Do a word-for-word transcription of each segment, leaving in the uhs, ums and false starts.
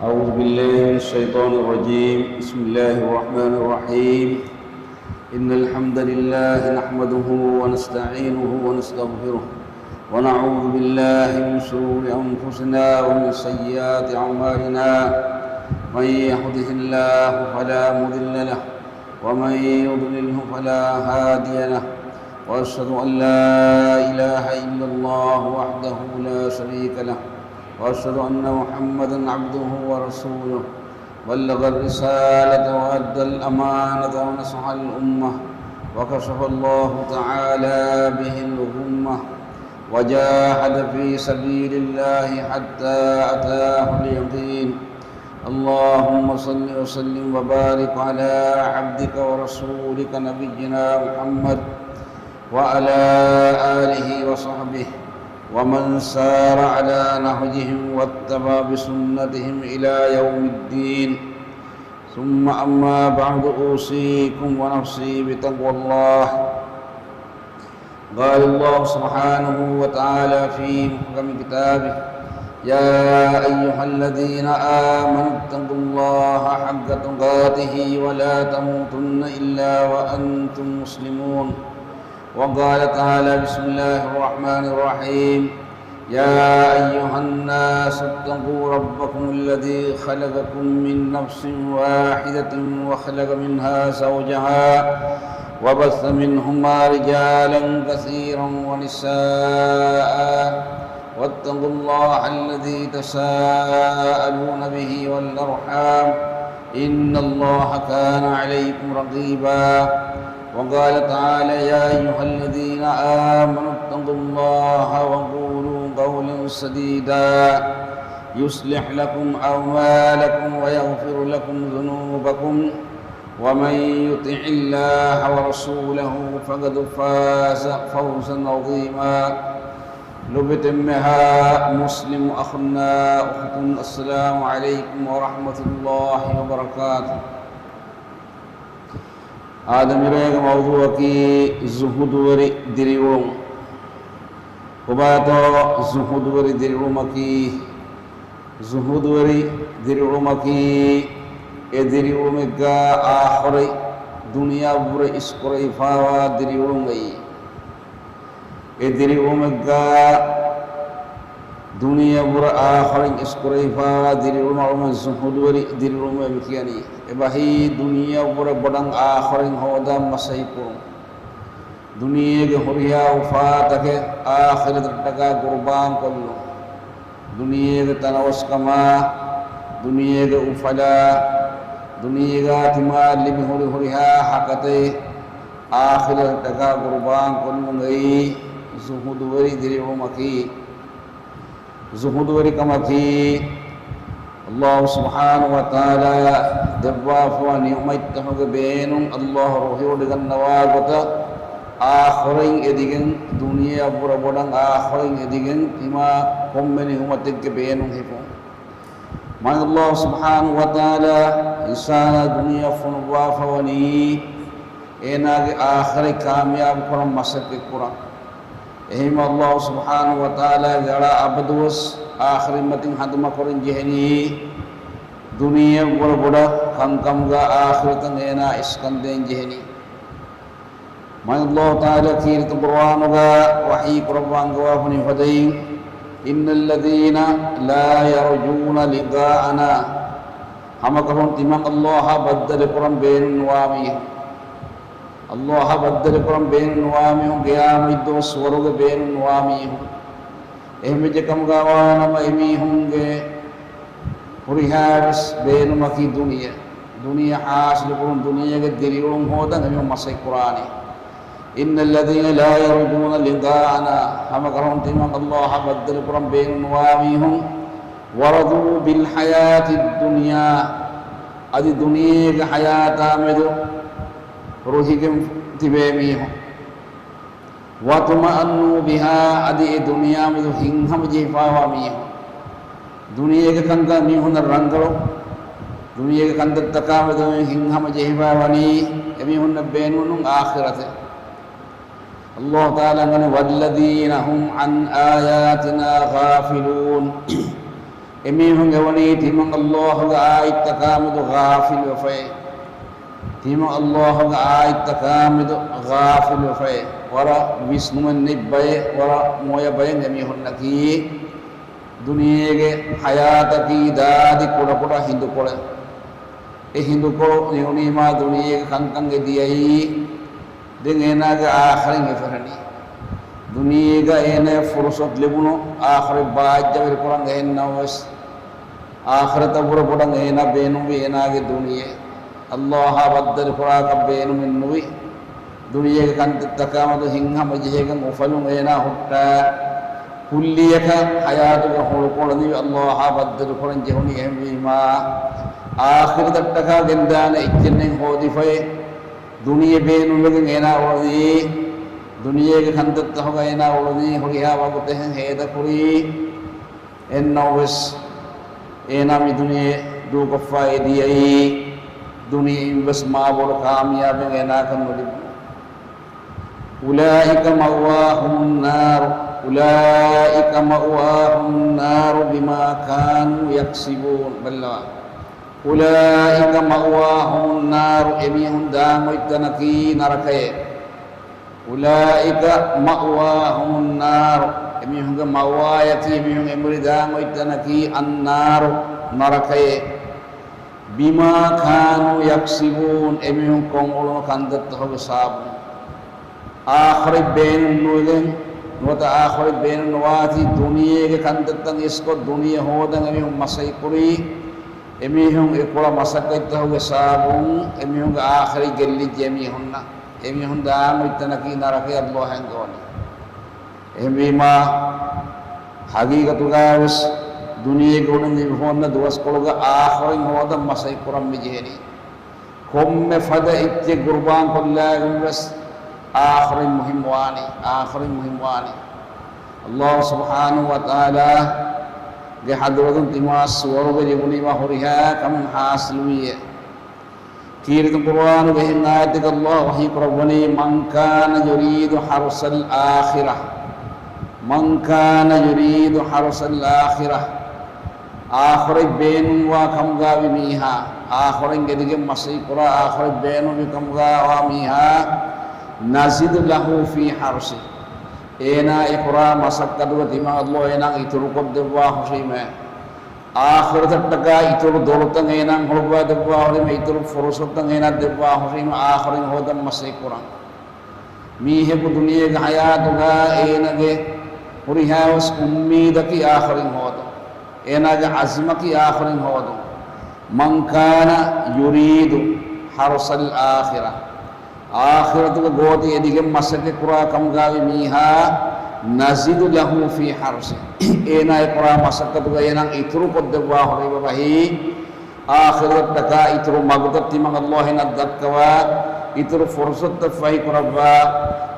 أعوذ بالله من الشيطان الرجيم. بسم الله الرحمن الرحيم. إن الحمد لله نحمده ونستعينه ونستغفره، ونعوذ بالله من شرور أنفسنا ومن سيئات أعمالنا. من يهده الله فلا مضل له، ومن يضلله فلا هادي له. وأشهد أن لا إله إلا الله وحده لا شريك له، وأشهد أن محمدا عبده ورسوله. بلغ الرسالة وأدى الأمانة ونصح الأمة، وكشف الله تعالى به الغمة، وجاهد في سبيل الله حتى أتاه اليقين. اللهم صل وسلم وبارك على عبدك ورسولك نبينا محمد وعلى آله وصحبه ومن سار على نهجهم واتبع بسنتهم إلى يوم الدين. ثم أما بعد، أوصيكم ونفسي بتقوى الله. قال الله سبحانه وتعالى في محكم كتابه: يا أيها الذين آمنوا اتقوا الله حق تقاته ولا تموتن إلا وأنتم مسلمون. وقال تعالى: بسم الله الرحمن الرحيم. يا أيها الناس اتقوا ربكم الذي خلقكم من نفس واحدة وخلق منها زوجها وبث منهما رجالا كثيرا ونساء، واتقوا الله الذي تساءلون به والأرحام، إن الله كان عليكم رقيبا. وقال تعالى: يا أيها الذين آمنوا اتقوا الله وقولوا قولا سديدا يصلح لكم أعمالكم ويغفر لكم ذنوبكم ومن يطع الله ورسوله فقد فاز فوزا عظيما. ލޮބުވެތި އެންމެހާ މުސްލިމު އަޚުންނާ އުޚުތުން، އައްސަލާމު ޢަލައިކުމް ވަރަޙްމަތުﷲި ވަބަރަކާތުހު. އާދެ، މިރޭގެ މައުޟޫޢަކީ ޒުހުދުވެރި ދިރިއުޅުން. ކޮބާތޯ ޒުހުދުވެރި ދިރިއުޅުމަކީ؟ ޒުހުދުވެރި ދިރިއުޅުމަކީ އެ ދިރިއުޅުމެއްގާ އާޚިރަތް ދުނިޔެއަށްވުރެ އިސްކުރެވިފާވާ ދިރިއުޅުމެއް. އެ ދިރިއުޅުމެއްގާ ދުނިޔެއަށްވުރެ އާޚިރަތް އިސްކުރެވިފާވާ ދިރިއުޅުމަށް ޒުހުދުވެރި ދިރިއުޅުމޭ މި ކިޔަނީ. އެބަހީ ދުނިޔެއަށްވުރެ ބޮޑަށް އާޚިރަތް ހޯދަން މަސައްކަތްކުރުން. ދުނިޔޭގެ ހުރިހާ އުފާތަކެއް އާޚިރަތަށްޓަކާ ޤުރުބާންކޮށްލުން. ދުނިޔޭގެ ތަނަވަސްކަމާ، ދުނިޔޭގެ އުފަލާ، ދުނިޔޭގާ ތިމާ ލިބި ހުރި ހުރިހާ ހަކަތައެއް އާޚިރަތަށްޓަކާ ޤުރުބާންކޮށްލުމުގައި ޒުހުދުވެރި ދިރިއުޅުމަކީ. ޒުހުދުވެރިކަމަކީ، ﷲ ސުބްޙާނަހޫ ވަތަޢާލާ ދެއްވާފަވާ ނިޢުމަތްތަކުގެ ބޭނުން ﷲ ރުހިވޮޑިގަންނަވާ ގޮތަށް އާޚިރަތް އެދިގެން، ދުނިޔެއަށްވުރެ ބޮޑަށް އާޚިރަތް އެދިގެން ތިމާ ކޮންމެ ނިޢުމަތެއްގެ ބޭނުން ހިފުން. މާތް ﷲ ސުބްޙާނަހޫ ވަތަޢާލާ އިންސާނާ ދުނިޔެއަށް ފޮނުއްވާފަވަނީ، އޭނާގެ އާޚިރަތް ކާމިޔާބު ކުރަން މަސައްކަތްކުރަން. އެހެންވީމަ ﷲ ސުބްޙާނަހޫ ވަތަޢާލާގެ އަޅާ އަބަދުވެސް އާޚިރަތްމަތިން ހަނދުމަކުރަން ޖެހެނީ، ދުނިޔެއަށްވުރެ ބޮޑަށް ކަންކަމުގަ އާޚިރަތަށް އޭނާ އިސްކަންދޭން ޖެހެނީ. މާތް ﷲ ތަޢާލާ ކީރިތި ޤުރުއާނުގަ ވަޙީ ކުރައްވާ އަންގަވާފަ މިފަދައިން، إن الذين لا يرجون لقاءنا، ހަމަކަށަވަރުން ތިމަން ﷲއާ ބައްދަލުކުރަން ބޭނުންނުވާ މީހުން. ﷲއާ ބައްދަލުކުރަން ބޭނުންނުވާ މީހުން، ޤިޔާމަތްދުވަސްވަރުގެ ބޭނުންނުވާ މީހުން. އެހެންވެއްޖެކަމުގަ ވާނަމަ އެމީހުންގެ ހުރިހާވެސް ބޭނުމަކީ ދުނިޔެ. ދުނިޔެ ޙާޞިލުކުރުން، ދުނިޔޭގެ ދިރިއުޅުން ހޯދަން އެމީހުން މަސައްކަތްކުރާނީ. إن الذين لا يرجون لقاءنا، ހަމަކަށަވަރުން ތިމަން ﷲއާ ބައްދަލުކުރަން ބޭނުންނުވާ މީހުން، ورضوا بالحياة الدنيا، އަދި ދުނިޔޭގެ ޙަޔާތާމެދު ރުހިގެން ތިބޭ މީހުން. واطمأنوا بها، އަދި އެ ދުނިޔެއާމެދު ހިތްހަމަޖެހިފައިވާ މީހުން. ދުނިޔޭގެ ކަންކަން މީހުންނަށް ރަނގަޅު، ދުނިޔޭގެ ކަންތައްތަކާމެދު ހިތްހަމަޖެހިފައިވަނީ އެމީހުންނަށް ބޭނުން އާޚިރަތެއް. ﷲ ތަޢާލާ އަންގަނީ، والذين هم عن آياتنا غافلون. އެމީހުން އެވަނީ ތިމަން ﷲ ގެ އާޔަތްތަކާމެދު ޣާފިލުވެފައި. ތިމަން ﷲ ގެ އާޔަތްތަކާމެދު ޣާފިލުވެފައި. ވަރަށް ވިސްނުމެއް ނެތް ބައެއް، ވަރަށް މޮޔަ ބައެއް އެމީހުންނަކީ. ދުނިޔޭގެ ޙަޔާތަކީ ދާދި ކުޑަކުޑަ ހިނދުކޮޅެއް. އެ ހިނދުކޮޅު ނިހުނީމާ ދުނިޔޭގެ ކަންކަން އެ ދިޔައީ. ދެން އޭނާގެ އާޚިރަތް އެފަހަނީ. ދުނިޔޭގަ އޭނާ ފުރުޞަތު ލިބުނު އާޚިރަތް ބާއްޖަވެރި ކުރަން އެހެންނަމަވެސް، އާޚިރަތަށްވުރެ ބޮޑަށް އޭނާ ބޭނުންވީ އޭނާގެ ދުނިޔެ. ﷲ އާ ބައްދަލުކުރާކަށް ބޭނުމެއްނުވި. ދުނިޔޭގެ ކަންތައްތަކާމެދު ހިތްހަމަ ޖެހިގެން އުފަލުން އޭނާ ހުއްޓާ، ކުއްލިއަކަށް ޙަޔާތުގެ ހުޅުކޮޅު ނިވި ﷲ އާ ބައްދަލުކުރަން ޖެހުނީ. އެހެންވީމާ، އާޚިރަތަށްޓަކާ ގެންދާނެ އެއްޗެއްނެތް ހޯދިފައި. ދުނިޔެ ބޭނުންވެގެން އޭނާ އުޅުނީ، ދުނިޔޭގެ ކަންތައްތަކުގަ އޭނާ އުޅުނީ ހުރިހާ ވަގުތެއްހެން ހޭދަކުރީ. އެހެންނަމަވެސް، އޭނާ މި ދުނިޔެ ދޫކޮށްފަ އެދިޔައީ، ދުނިޔެއިންވެސް މާބޮޑު ކާމިޔާބެއް އޭނާކަށް ނުލިބުނު. أولئك مأواهم النار، أولئك مأواهم النار بما كانوا يكسبون. ބައްލަވާ. أولئك مأواهم النار، އެމީހުން ދާން އޮތް ތަނަކީ ނަރަކައެއް. أولئك مأواهم النار، އެމީހުންގެ މައުވާއަކީ، އެމީހުން އެނބުރި ދާން އޮތް ތަނަކީ النار، ނަރަކައެއް. بما كانوا يكسبون، އެމީހުން ކޮށް އުޅުނު ކަންތައްތަކުގެ ސަބަބުން. އާޚިރަތް ބޭނުން ނުވެގެން، ނުވަތަ އާޚިރަތް ބޭނުން ނުވާތީ ދުނިޔޭގެ ކަންތައްތައް އިސްކޮށް ދުނިޔެ ހޯދަން އެމީހުން މަސައްކަތް ކުރީ. އެމީހުން އެ ކުޅަ މަސައްކަތްތަކުގެ ސަބަބުން އެމީހުންގެ އާޚިރަތް ގެއްލިއްޖެ އެމީހުންނަށް. އެމީހުން ދާން އޮތް ތަނަކީ ނަރަކައަށް ﷲ އަންގަވަނީ. އެހެންވީމާ، ހަގީގަތުގަވެސް ދުނިޔޭގަ އުޅުނު މި ހުންނަ ދުވަސްކޮޅުގަ އާޚިރަތް ހޯދަން މަސައްކަތް ކުރަން މި ޖެހެނީ. ކޮންމެ ފަދަ އެއްޗެއް ގުރުބާން ކޮށްލާގެން ވެސް އާޚިރަތް މުހިންމުވާނީ، އާޚިރަތް މުހިންމުވާނީ. ﷲ ސުބްޙާނަހޫ ވަތަޢާލާގެ ޙަޟްރަތުން ތިމާ ސުވަރުގެ ލިބުނީމާ ހުރިހާ ކަމެއް ޙާޞިލުވީއޭ. ކީރިތި ޤުރުއާނުގެ އެހެން އާޔަތެއްގަ ﷲ ވަޙީ ކުރައްވަނީ، من كان يريد حرث الآخرة، من كان يريد حرث الآخرة، އާޚިރަތް ބޭނުންވާ ކަމުގައި މީހާ، އާޚިރަތް އެދިގެން މަސައްކަތް ކުރާ، އާޚިރަތް ބޭނުންވި ކަމުގައި މީހާ، نزد له في حرثه، އޭނާ އެ ކުރާ މަސައްކަތުގަ ތިމާ ﷲ އޭނާ އިތުރުކޮށްދެއްވާ ހުށީމޭ. އާޚިރަތަށްޓަކާ އިތުރު ދޮރުތައް އޭނާ ހުޅުވާ ދެއްވާ ހުރީމޭ، އިތުރު ފުރުޞަތުތައް އޭނާ ދެއްވާ ހުރީމޭ، އާޚިރަތް ހޯދަން މަސައްކަތް ކުރަން. މީހަކު ދުނިޔޭގެ ޙަޔާތުގަ އޭނާގެ ހުރިހާވެސް އުއްމީދަކީ އާޚިރަތް ހޯދުން. އޭނާގެ ޢަޒްމަކީ އާޚިރަތް ހޯދުން. من كان يريد حرث الآخرة، އާޚިރަތުގެ ގޯތި އެދިގެން މަސައްކަތް ކުރާ ކަމުގައި މީހާ، نزد له في حرثه، އޭނާ އެ ކުރާ މަސައްކަތުގަ އޭނާ އިތުރު ކޮށްދެއްވާ ހުރީމޭ ބަހީ، އާޚިރަތަށްޓަކާ އިތުރު މަގުތައް ތިމަން ﷲ އޭނާ ދައްކަވާ، އިތުރު ފުރުޞަތުތައް ފަހި ކުރައްވާ،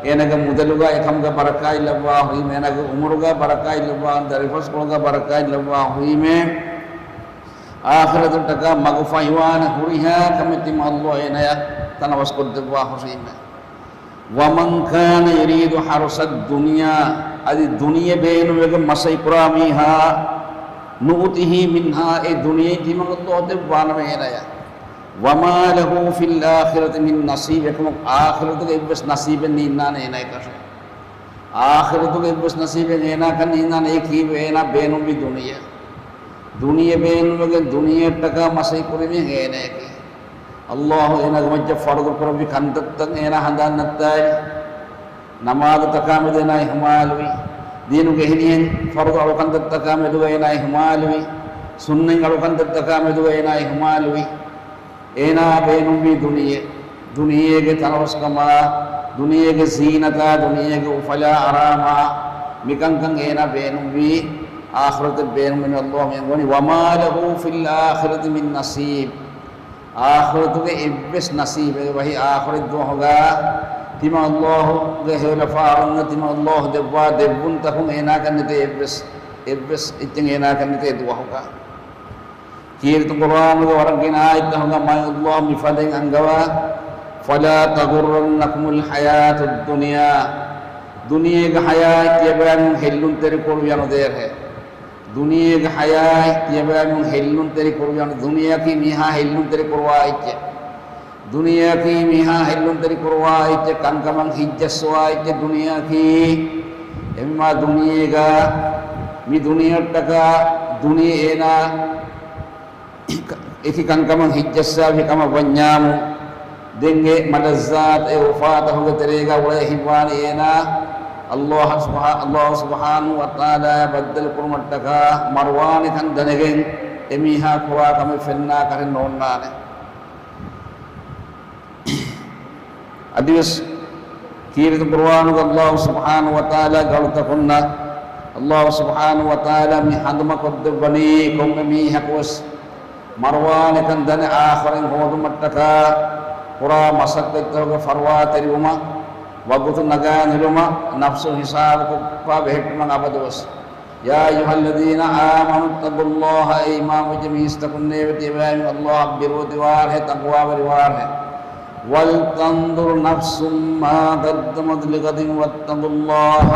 އޭނާގެ މުދަލުގަ އެކަމުގަ ބަރަކާތް ލައްވާ ހުރީމޭ، އޭނާގެ އުމުރުގަ ބަރަކާތް ލައްވާ، ދަރިފަސްކޮޅުގަ ބަރަކާތް ލައްވާ ހުރީމޭ، އާޚިރަތަށްޓަކާ މަގު ފަހިވާނެ ހުރިހާ ކަމެއް ތިމަން ﷲ އޭނާޔަށް ތަނަވަސްކޮށްދެއްވާ ހުށީމޭ. ومن كان يريد حرث الدنيا، އަދި ދުނިޔެ ބޭނުންވެގެން މަސައްކަތް ކުރާ މީހާ، نؤته منها، އެ ދުނިޔެ ތިމަން ﷲ ދެއްވާނަމޭ އޭނާޔަށް. وما له في الآخرة من نصيب، އެކަމަކު އާޚިރަތުގެ އެއްވެސް ނަސީބެއް ނީންނާނެ އޭނާއަކަށެއް. އާޚިރަތުގެ އެއްވެސް ނަސީބެއް އޭނާއަކަށް ނީންނާނެ. އެ ކީއްވެ؟ އޭނާ ބޭނުންވި ދުނިޔެ. ދުނިޔެ ބޭނުންވެގެން ދުނިޔެއަށްޓަކާ މަސައްކަތް ކުރި މީހެއް އޭނާއަކީ. ﷲ އޭނާގެ މައްޗަށް ފަރުޟު ކުރެއްވި ކަންތައްތައް އޭނާ ހަނދާން ނައްތާލި. ނަމާދުތަކާ މެދު އޭނާ އިހުމާލުވި. ދީނުގެ އެހެނިހެން ފަރުޟު އަޅުކަންތައްތަކާ މެދުގަ އޭނާ އިހުމާލުވި. ސުންނަތް އަޅުކަންތައްތަކާ މެދުގަ އޭނާ އިހުމާލުވި. އޭނާ ބޭނުންވީ ދުނިޔެ، ދުނިޔޭގެ ތަނަވަސްކަމާ، ދުނިޔޭގެ ޒީނަތާ، ދުނިޔޭގެ އުފަލާ އަރާމާ، މިކަންކަން އޭނާ ބޭނުންވީ. އާޚިރަތަށް ބޭނުމެއް ނުވޭ. ﷲ މިއަންގަވަނީ، وما له في الآخرة من نصيب. އާޚިރަތުގެ އެއްވެސް ނަސީބެއް ވަހީ އާޚިރަތް ދުވަހުގަ ތިމަން ﷲ ގެ ހެޔޮލަފާރުންނަށް ތިމަން ﷲ ދެއްވާ ދެއްވުންތަކުން އޭނާއަކަށް ނެތޭ އެއްވެސް، އެއްވެސް އެއްޗެއް އޭނާއަކަށް ނެތޭ ދުވަހުގަ. ކީރިތި ޤުރުއާނުގެ ވަރަށް ގިނަ އާޔަތްތަކުގަ މާތް ﷲ މިފަދައިން އަންގަވާ، فلا تغرنكم الحياة الدنيا، ދުނިޔޭގެ ޙަޔާތް ތިޔަބައިމީހުން ހެއްލުންތެރިކޮށް ނުދޭށޭ. ދުނިޔޭގެ ޙަޔާތް ތިޔަބައިމީހުން ހެއްލުންތެރި ކުރުވި، އަން ދުނިޔެއަކީ މީހާ ހެއްލުންތެރި ކުރުވާ އެއްޗެއް. ދުނިޔެއަކީ މީހާ ހެއްލުންތެރި ކުރުވާ އެއްޗެއް، ކަންކަމަށް ހިތްޖައްސުވާ އެއްޗެއް ދުނިޔެއަކީ. އެހެންވީމާ ދުނިޔޭގަ މި ދުނިޔެއަށްޓަކާ ދުނިޔެ އޭނާ އެކި ކަންކަމަށް ހިތްޖައްސާފި ކަމަށް ވަންޏާމު، ދެން އެ މަލައްޒާތު އެ އުފާތަކުގެ ތެރޭގަ އުޅޭ ހިތްވާނީ އޭނާ ﷲ ސުބްޙާ-، ﷲ ސުބްޙާނަހޫ ވަތަޢާލާއާ ބައްދަލު ކުރުމަށްޓަކާ މަރުވާނެކަން ދަނެގެން އެމީހާ ކުރާ ކަމެއް ފެންނާކަށް ނޯންނާނެ. އަދިވެސް ކީރިތި ޤުރުއާނުގަ ﷲ ސުބްޙާނަހޫ ވަތަޢާލާ ގައުޅުތަކުންނަށް ﷲ ސުބްޙާނަހޫ ވަތަޢާލާ މި ހަނދުމަކޮށްދެއްވަނީ ކޮންމެ މީހަކުވެސް މަރުވާނެކަން ދަނެ އާޚިރަތް ހޯދުމަށްޓަކާ ކުރާ މަސައްކަތްތަކުގެ ފަރުވާތެރިވުމަށް، ވަގުތު ނަގާނެރުމަށް، ނަފްސު ހިސާބުކޮށްފާ ބެހެއްޓުމަށް އަބަދުވެސް. يا أيها الذين آمنوا اتقوا الله، އޭ އީމާންވެއްޖެ މީސްތަކުންނޭވެ ތިޔަބައިމީހުން ﷲ އަށް ބިރުވެތިވާށޭ، ތަޤްވާވެރިވާށޭ. ولتنظر نفس ما قدمت لغد واتقوا الله.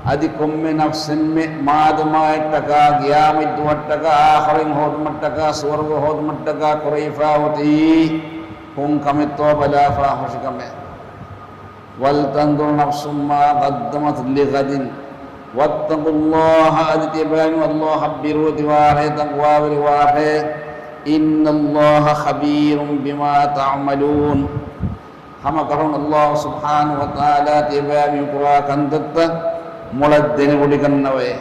އަދި ކޮންމެ ނަފްސެއްމެ މާދަމާއަށްޓަކާ، ޤިޔާމަތްދުވަށްޓަކާ، އާޚިރަތް ހޯދުމަށްޓަކާ، ސުވަރުގެ ހޯދުމަށްޓަކާ ކުރެވިފާ އޮތީ ކޮން ކަމެއްތޯ ބަލާފާ ހުށިކަމެއް. ولتنظر نفس ما قدمت لغد واتقوا الله، އަދި ތިޔަބައިމީހުން ﷲ އަށް ބިރުވެތިވާށޭ، ތަޤްވާވެރިވާށޭ. إن الله خبير بما تعملون. ހަމަކަށަވަރުން ﷲ ސުބްޙާނަހޫ ވަތަޢާލާ ތިޔަބައިމީހުން ކުރާ ކަންތައްތައް މޮޅަށް ދެނެވޮޑިގަންނަވައޭ.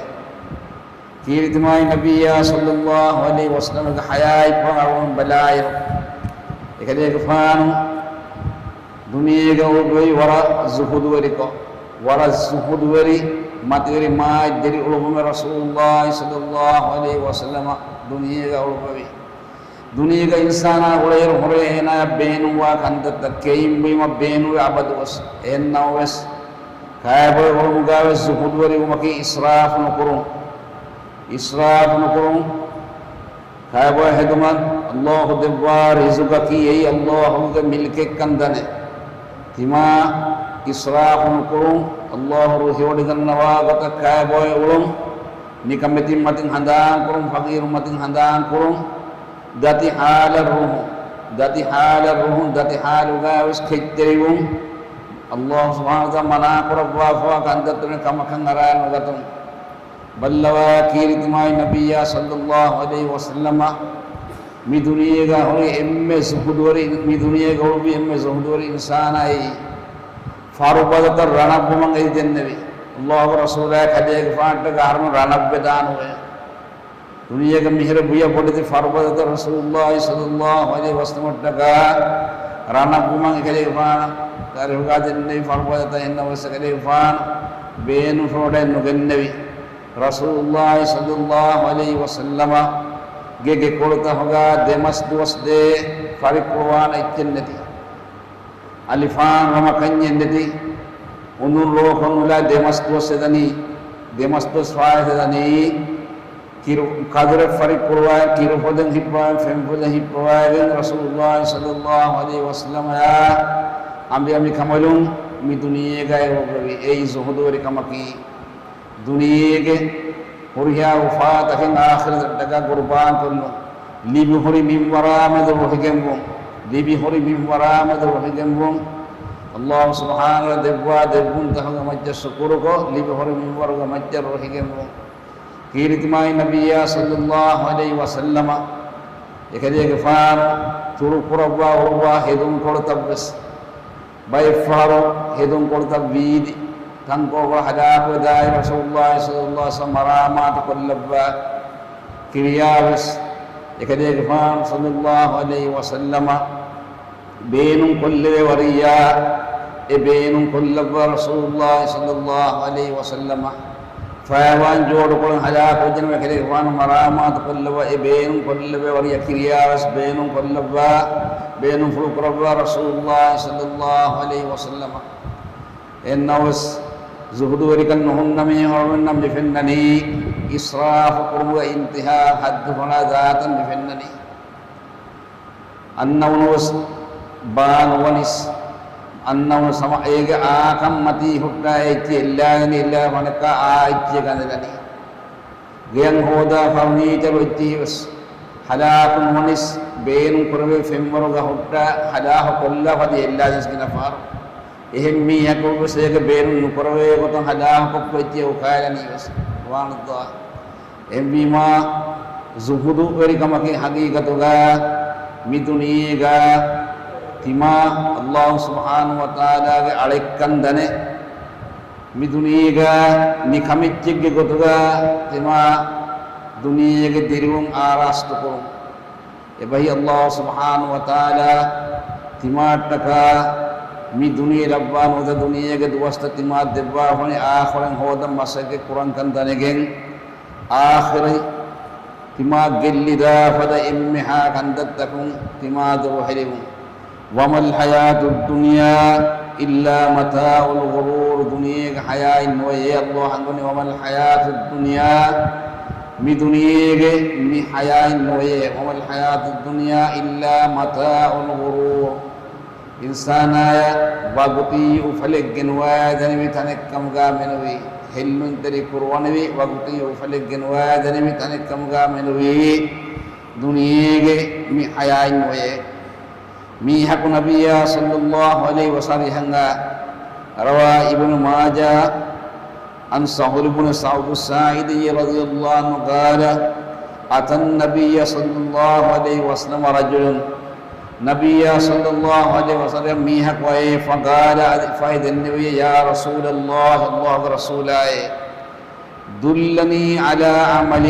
ކީރިތި މާތް ނަބިއްޔާ ޞައްލައްލާހު ޢަލައިހި ވަސައްލަމަގެ ޙަޔާތްޕުޅު އަޅުގަނޑު ބަލާއިރު، އެކަލޭގެފާނު ދުނިޔޭގަ އުޅުއްވެވި ވަރަށް ޒުހުދުވެރިކޮށް، ވަރަށް ޒުހުދުވެރި މަތިވެރި މާތް ދެރި އުޅުއްވުމެއް ރަސޫލުﷲ ޞައްލައްލާހު ޢަލައިހި ވަސައްލަމަ ދުނިޔޭގަ އުޅުއްވެވި. ދުނިޔޭގަ އިންސާނާ އުޅޭއިރު ހުރޭ އޭނާއަށް ބޭނުންވާ ކަންތައްތައް ކެއިން ބުއިމަށް ބޭނުންވެ އަބަދުވެސް. އެހެންނަމަވެސް، ކައިބޮއެ އުޅުމުގަވެސް ޒުހުދުވެރިވުމަކީ އިސްރާފު ނުކުރުން. އިސްރާފު ނުކުރުން. ކައިބޮއެ ހެދުމަށް ﷲ ދެއްވާ ރިޒުގަކީ އެއީ ﷲގެ މިލްކެއްކަން ދަނެ. ތިމާ އިސްރާފު ނުކުރުން. ﷲ ރުހިވޮޑިގަންނަވާ ގޮތަށް ކައިބޮއެ އުޅުން. ނިކަމެތިން މަތިން ހަނދާންކުރުން، ފަގީރު މަތިން ހަނދާންކުރުން، ދަތި ޙާލަށް ރުހުން، ދަތި ޙާލަށް ރުހުން، ދަތި ޙާލުގައިވެސް ކެތްތެރިވުން. ﷲ ސުބްޙާނަހޫ ވަތަޢާލާ މަނާކުރައްވާފަވާ ކަންތައްތައް ކަމަކަށް އަރާނެ ނުގަތުން. ބައްލަވާ ކީރިތި މާތް ނަބިއްޔާ ޞައްލައްލާހު ޢަލައިހި ވަސައްލަމަ މި ދުނިޔޭގަ ހުރި އެންމެ ޒުހުދުވެރި، މި ދުނިޔޭގަ އުޅުއްވި އެންމެ ޒުހުދުވެރި އިންސާނާއީ ފަރުބަދަތައް ރަނަށްވުމަށް އެދި ދެންނެވި. ﷲގެ ރަސޫލާ ކަލޭގެފާނަށްޓަކާ އަހަރުމެން ރަނަށްވެދާނެ އޮވޭ. ދުނިޔޭގަ މިހިރަ ބުޔަ ބޮޑެތި ފަރުބަދަތައް ރަސޫލުﷲ ޞައްލައްލާހު ޢަލައިހި ވަސައްލަމަށްޓަކާ ރަނަށްވުމަށް އެކަލޭގެފާނަށް ތާރީޚުގަ ދެންނެވި ފަރުބަދަތައް. އެހެންނަމަވެސް އެކަލޭގެފާނު ބޭނުންފުޅުވަޑައެއް ނުގެންނެވި. ރަސޫލުﷲ ޞައްލައްލާހު ޢަލައިހި ވަސައްލަމަގެ ގެކޮޅުތަކުގަ ދެމަސް ދުވަސް ދޭ ފަރިއްކުޅުވާނެ އެއްޗެއް ނެތި. އަލިފާން ރަމަ ކަންޏެއް ނެތި. އުނދަގޫ ރޯކޮށް ނުލާ ދެމަސް ދުވަސް އެދަނީ. ދެމަސް ދުވަސް ފާއިތު ދަނީ. ކިރު، ކަދުރެއް ފަރިއްކުޅުވާ، ކިރު ފޮދެއް ހިއްޕަވާ، ފެން ފޮދެއް ހިއްޕަވާގެން ރަސޫލުﷲ ޞައްލައްލާހު ޢަލައިހި ވަސައްލަމައާ އަނބި އަނބި ކަނބަލުން މި ދުނިޔޭގައި އުޅުއްވެވި. އެއީ ޒުހުދުވެރި ކަމަކީ. ދުނިޔޭގެ ހުރިހާ އުފާތަކެއް އާޚިރަތަށްޓަކާ ޤުރުބާން ކޮށްލުން. ލިބި ހުރި މިންވަރާމެދު ރުހިގެންވުން. ލިބި ހުރި މިންވަރާމެދު ރުހިގެންވުން. ﷲ ސުބްޙާނަހޫ ދެއްވާ ދެއްވުންތަކުގެ މައްޗަށް ޝުކުރުކޮށް، ލިބި ހުރި މިންވަރުގެ މައްޗަށް ރުހިގެންވުން. ކީރިތި މާތް ނަބިއްޔާ ޞައްލައްލާހު ޢަލައިހި ވަސައްލަމަ އެކަލޭގެފާނު ތުރުކުރައްވާ އުޅުއްވާ ހެދުންކޮޅުތައްވެސް ބައެއްފަހަރު ހެދުންކޮޅުތައް ވީދި ތަންކޮޅުކޮޅު ހަލާކުވެދާއިރު ރަސޫލުﷲ ޞައްލައްލާހު ޢަލައިހި ވަސައްލަމަ މަރާމާތު ކޮށްލައްވާ ކިރިޔާވެސް އެކަލޭގެފާނު ޞައްލައްލާހު ޢަލައިހި ވަސައްލަމަ ބޭނުން ކޮށްލެވޭ ވަރިޔާ، އެ ބޭނުން ކޮށްލައްވާ ރަސޫލުﷲ ޞައްލައްލާހު ޢަލައިހި ވަސައްލަމަ ފަޔަވާން ޖޯޑުކޮޅުން ހަލާކުވެއްޖެނަމަ އެކަލޭގެފާނު މަރާމާތު ކޮށްލައްވާ، އެ ބޭނުން ކޮށްލެވޭ ވަރިޔާ ކިރިޔާވެސް ބޭނުން ކޮށްލައްވާ، ބޭނުންފުޅު ކުރައްވާ ރަސޫލުﷲ ޞައްލައްލާހު ޢަލައިހި ވަސައްލަމަ. އެހެންނަމަވެސް ޒުހުދުވެރިކަން ނުހުންނަ މީހުންނަށް މިފެންނަނީ އިސްރާފު ކުރުމުގެ އިންތިހާ ޙައްދު ފަނާ ދާތަން މިފެންނަނީ. އަންނަމުނުވެސް ބާ ނުވަނިސް، އަންނަމުނު ސަމަ އޭގެ އާކަން މަތީ ހުއްޓާ އެއްޗެއް އެއްލާގެން އެއްލާ ފަނަކާ އާ އެއްޗެއް ގަނެލަނީ. ގެއަށް ހޯދާ ފަރުނީޗަރު އޮތީވެސް ހަލާކު ނުވަނިސް، ބޭނުން ކުރެވޭ ފެންވަރުގަ ހުއްޓާ ހަލާކު ކޮށްލާ ފަދަ އެއްލާ ޖިންސް ގިނަ ފަހަރު. އެހެން މީހަކު ވެސް އޭގެ ބޭނުން ނުކުރެވޭ ގޮތަށް ހަލާކު ކޮށްފައި އޮތީ އުކާލަނީވެސް. ސުބްޙާނަﷲ. އެހެންވީމާ، ޒުހުދުވެރިކަމަކީ ހަގީގަތުގަ މި ދުނިޔޭގަ ތިމާ އައްލާހު ސުބްޙާނަހު ވަތަޢާލާގެ އަޅެއްކަން ދަނެ، މި ދުނިޔޭގަ ނިކަމެއްޗެއްގެ ގޮތުގަ ތިމާ ދުނިޔޭގެ ދިރިއުޅުން އާރާސްތުކުރުން. އެބަހީ އައްލާހު ސުބްޙާނަހު ވަތަޢާލާ ތިމާއަށްޓަކާ މި ދުނިޔެ ލައްވާ ނުވަތަ ދުނިޔޭގެ ދުވަސްތައް ތިމާ ދެއްވާފަނި އާޚިރަތް ހޯދަން މަސައްކަތް ކުރަންކަން ދަނެގެން، އާޚިރަތް ތިމާ ގެއްލިދާ ފަދަ އެންމެހާ ކަންތައްތަކުން ތިމާ ދުރުހެލިވުން. وما الحياة الدنيا إلا متاع الغرور. ދުނިޔޭގެ ޙަޔާތް ނުވެޔޭ، އައްލާހު ހަނދުނި، وما الحياة الدنيا، މި ދުނިޔޭގެ މި ޙަޔާތް ނުވެޔޭ، وما الحياة الدنيا إلا متاع الغرور. އިންސާނާޔަށް ވަގުތީ އުފަލެއްގެ ނުވާ ދެނިވި ތަނެއްކަމުގާ މެނުވީ، ހެއްލުންތެރި ކުރުވަނިވި ވަގުތީ އުފަލެއްގެ ނުވާ ދެނިވި ތަނެއްކަމުގާ މެނުވީ، ދުނިޔޭގެ މި ޙަޔާތް ނުވެޔޭ. މީހަކު ނަބިއްޔާ ޞައްލައްލާހު ޢަލައިހި ވަސައްލަމަ ހަނގާ، ރަވާ އިބްނު މާޖާ، عن سهل بن سعد الساعدي رضي الله عنه قال، أتى النبي صلى الله عليه وسلم رجل. ނަބިއްޔާ ޞައްލައްލާހު ޢަލައިހި ވަސައްލަމަ މީހަކު އައީ، فقال، އަދި ފަހެ ދެންނެވިއޭ، يا رسول الله، އައްލާހުގެ ރަސޫލާއޭ، دلني على عمل،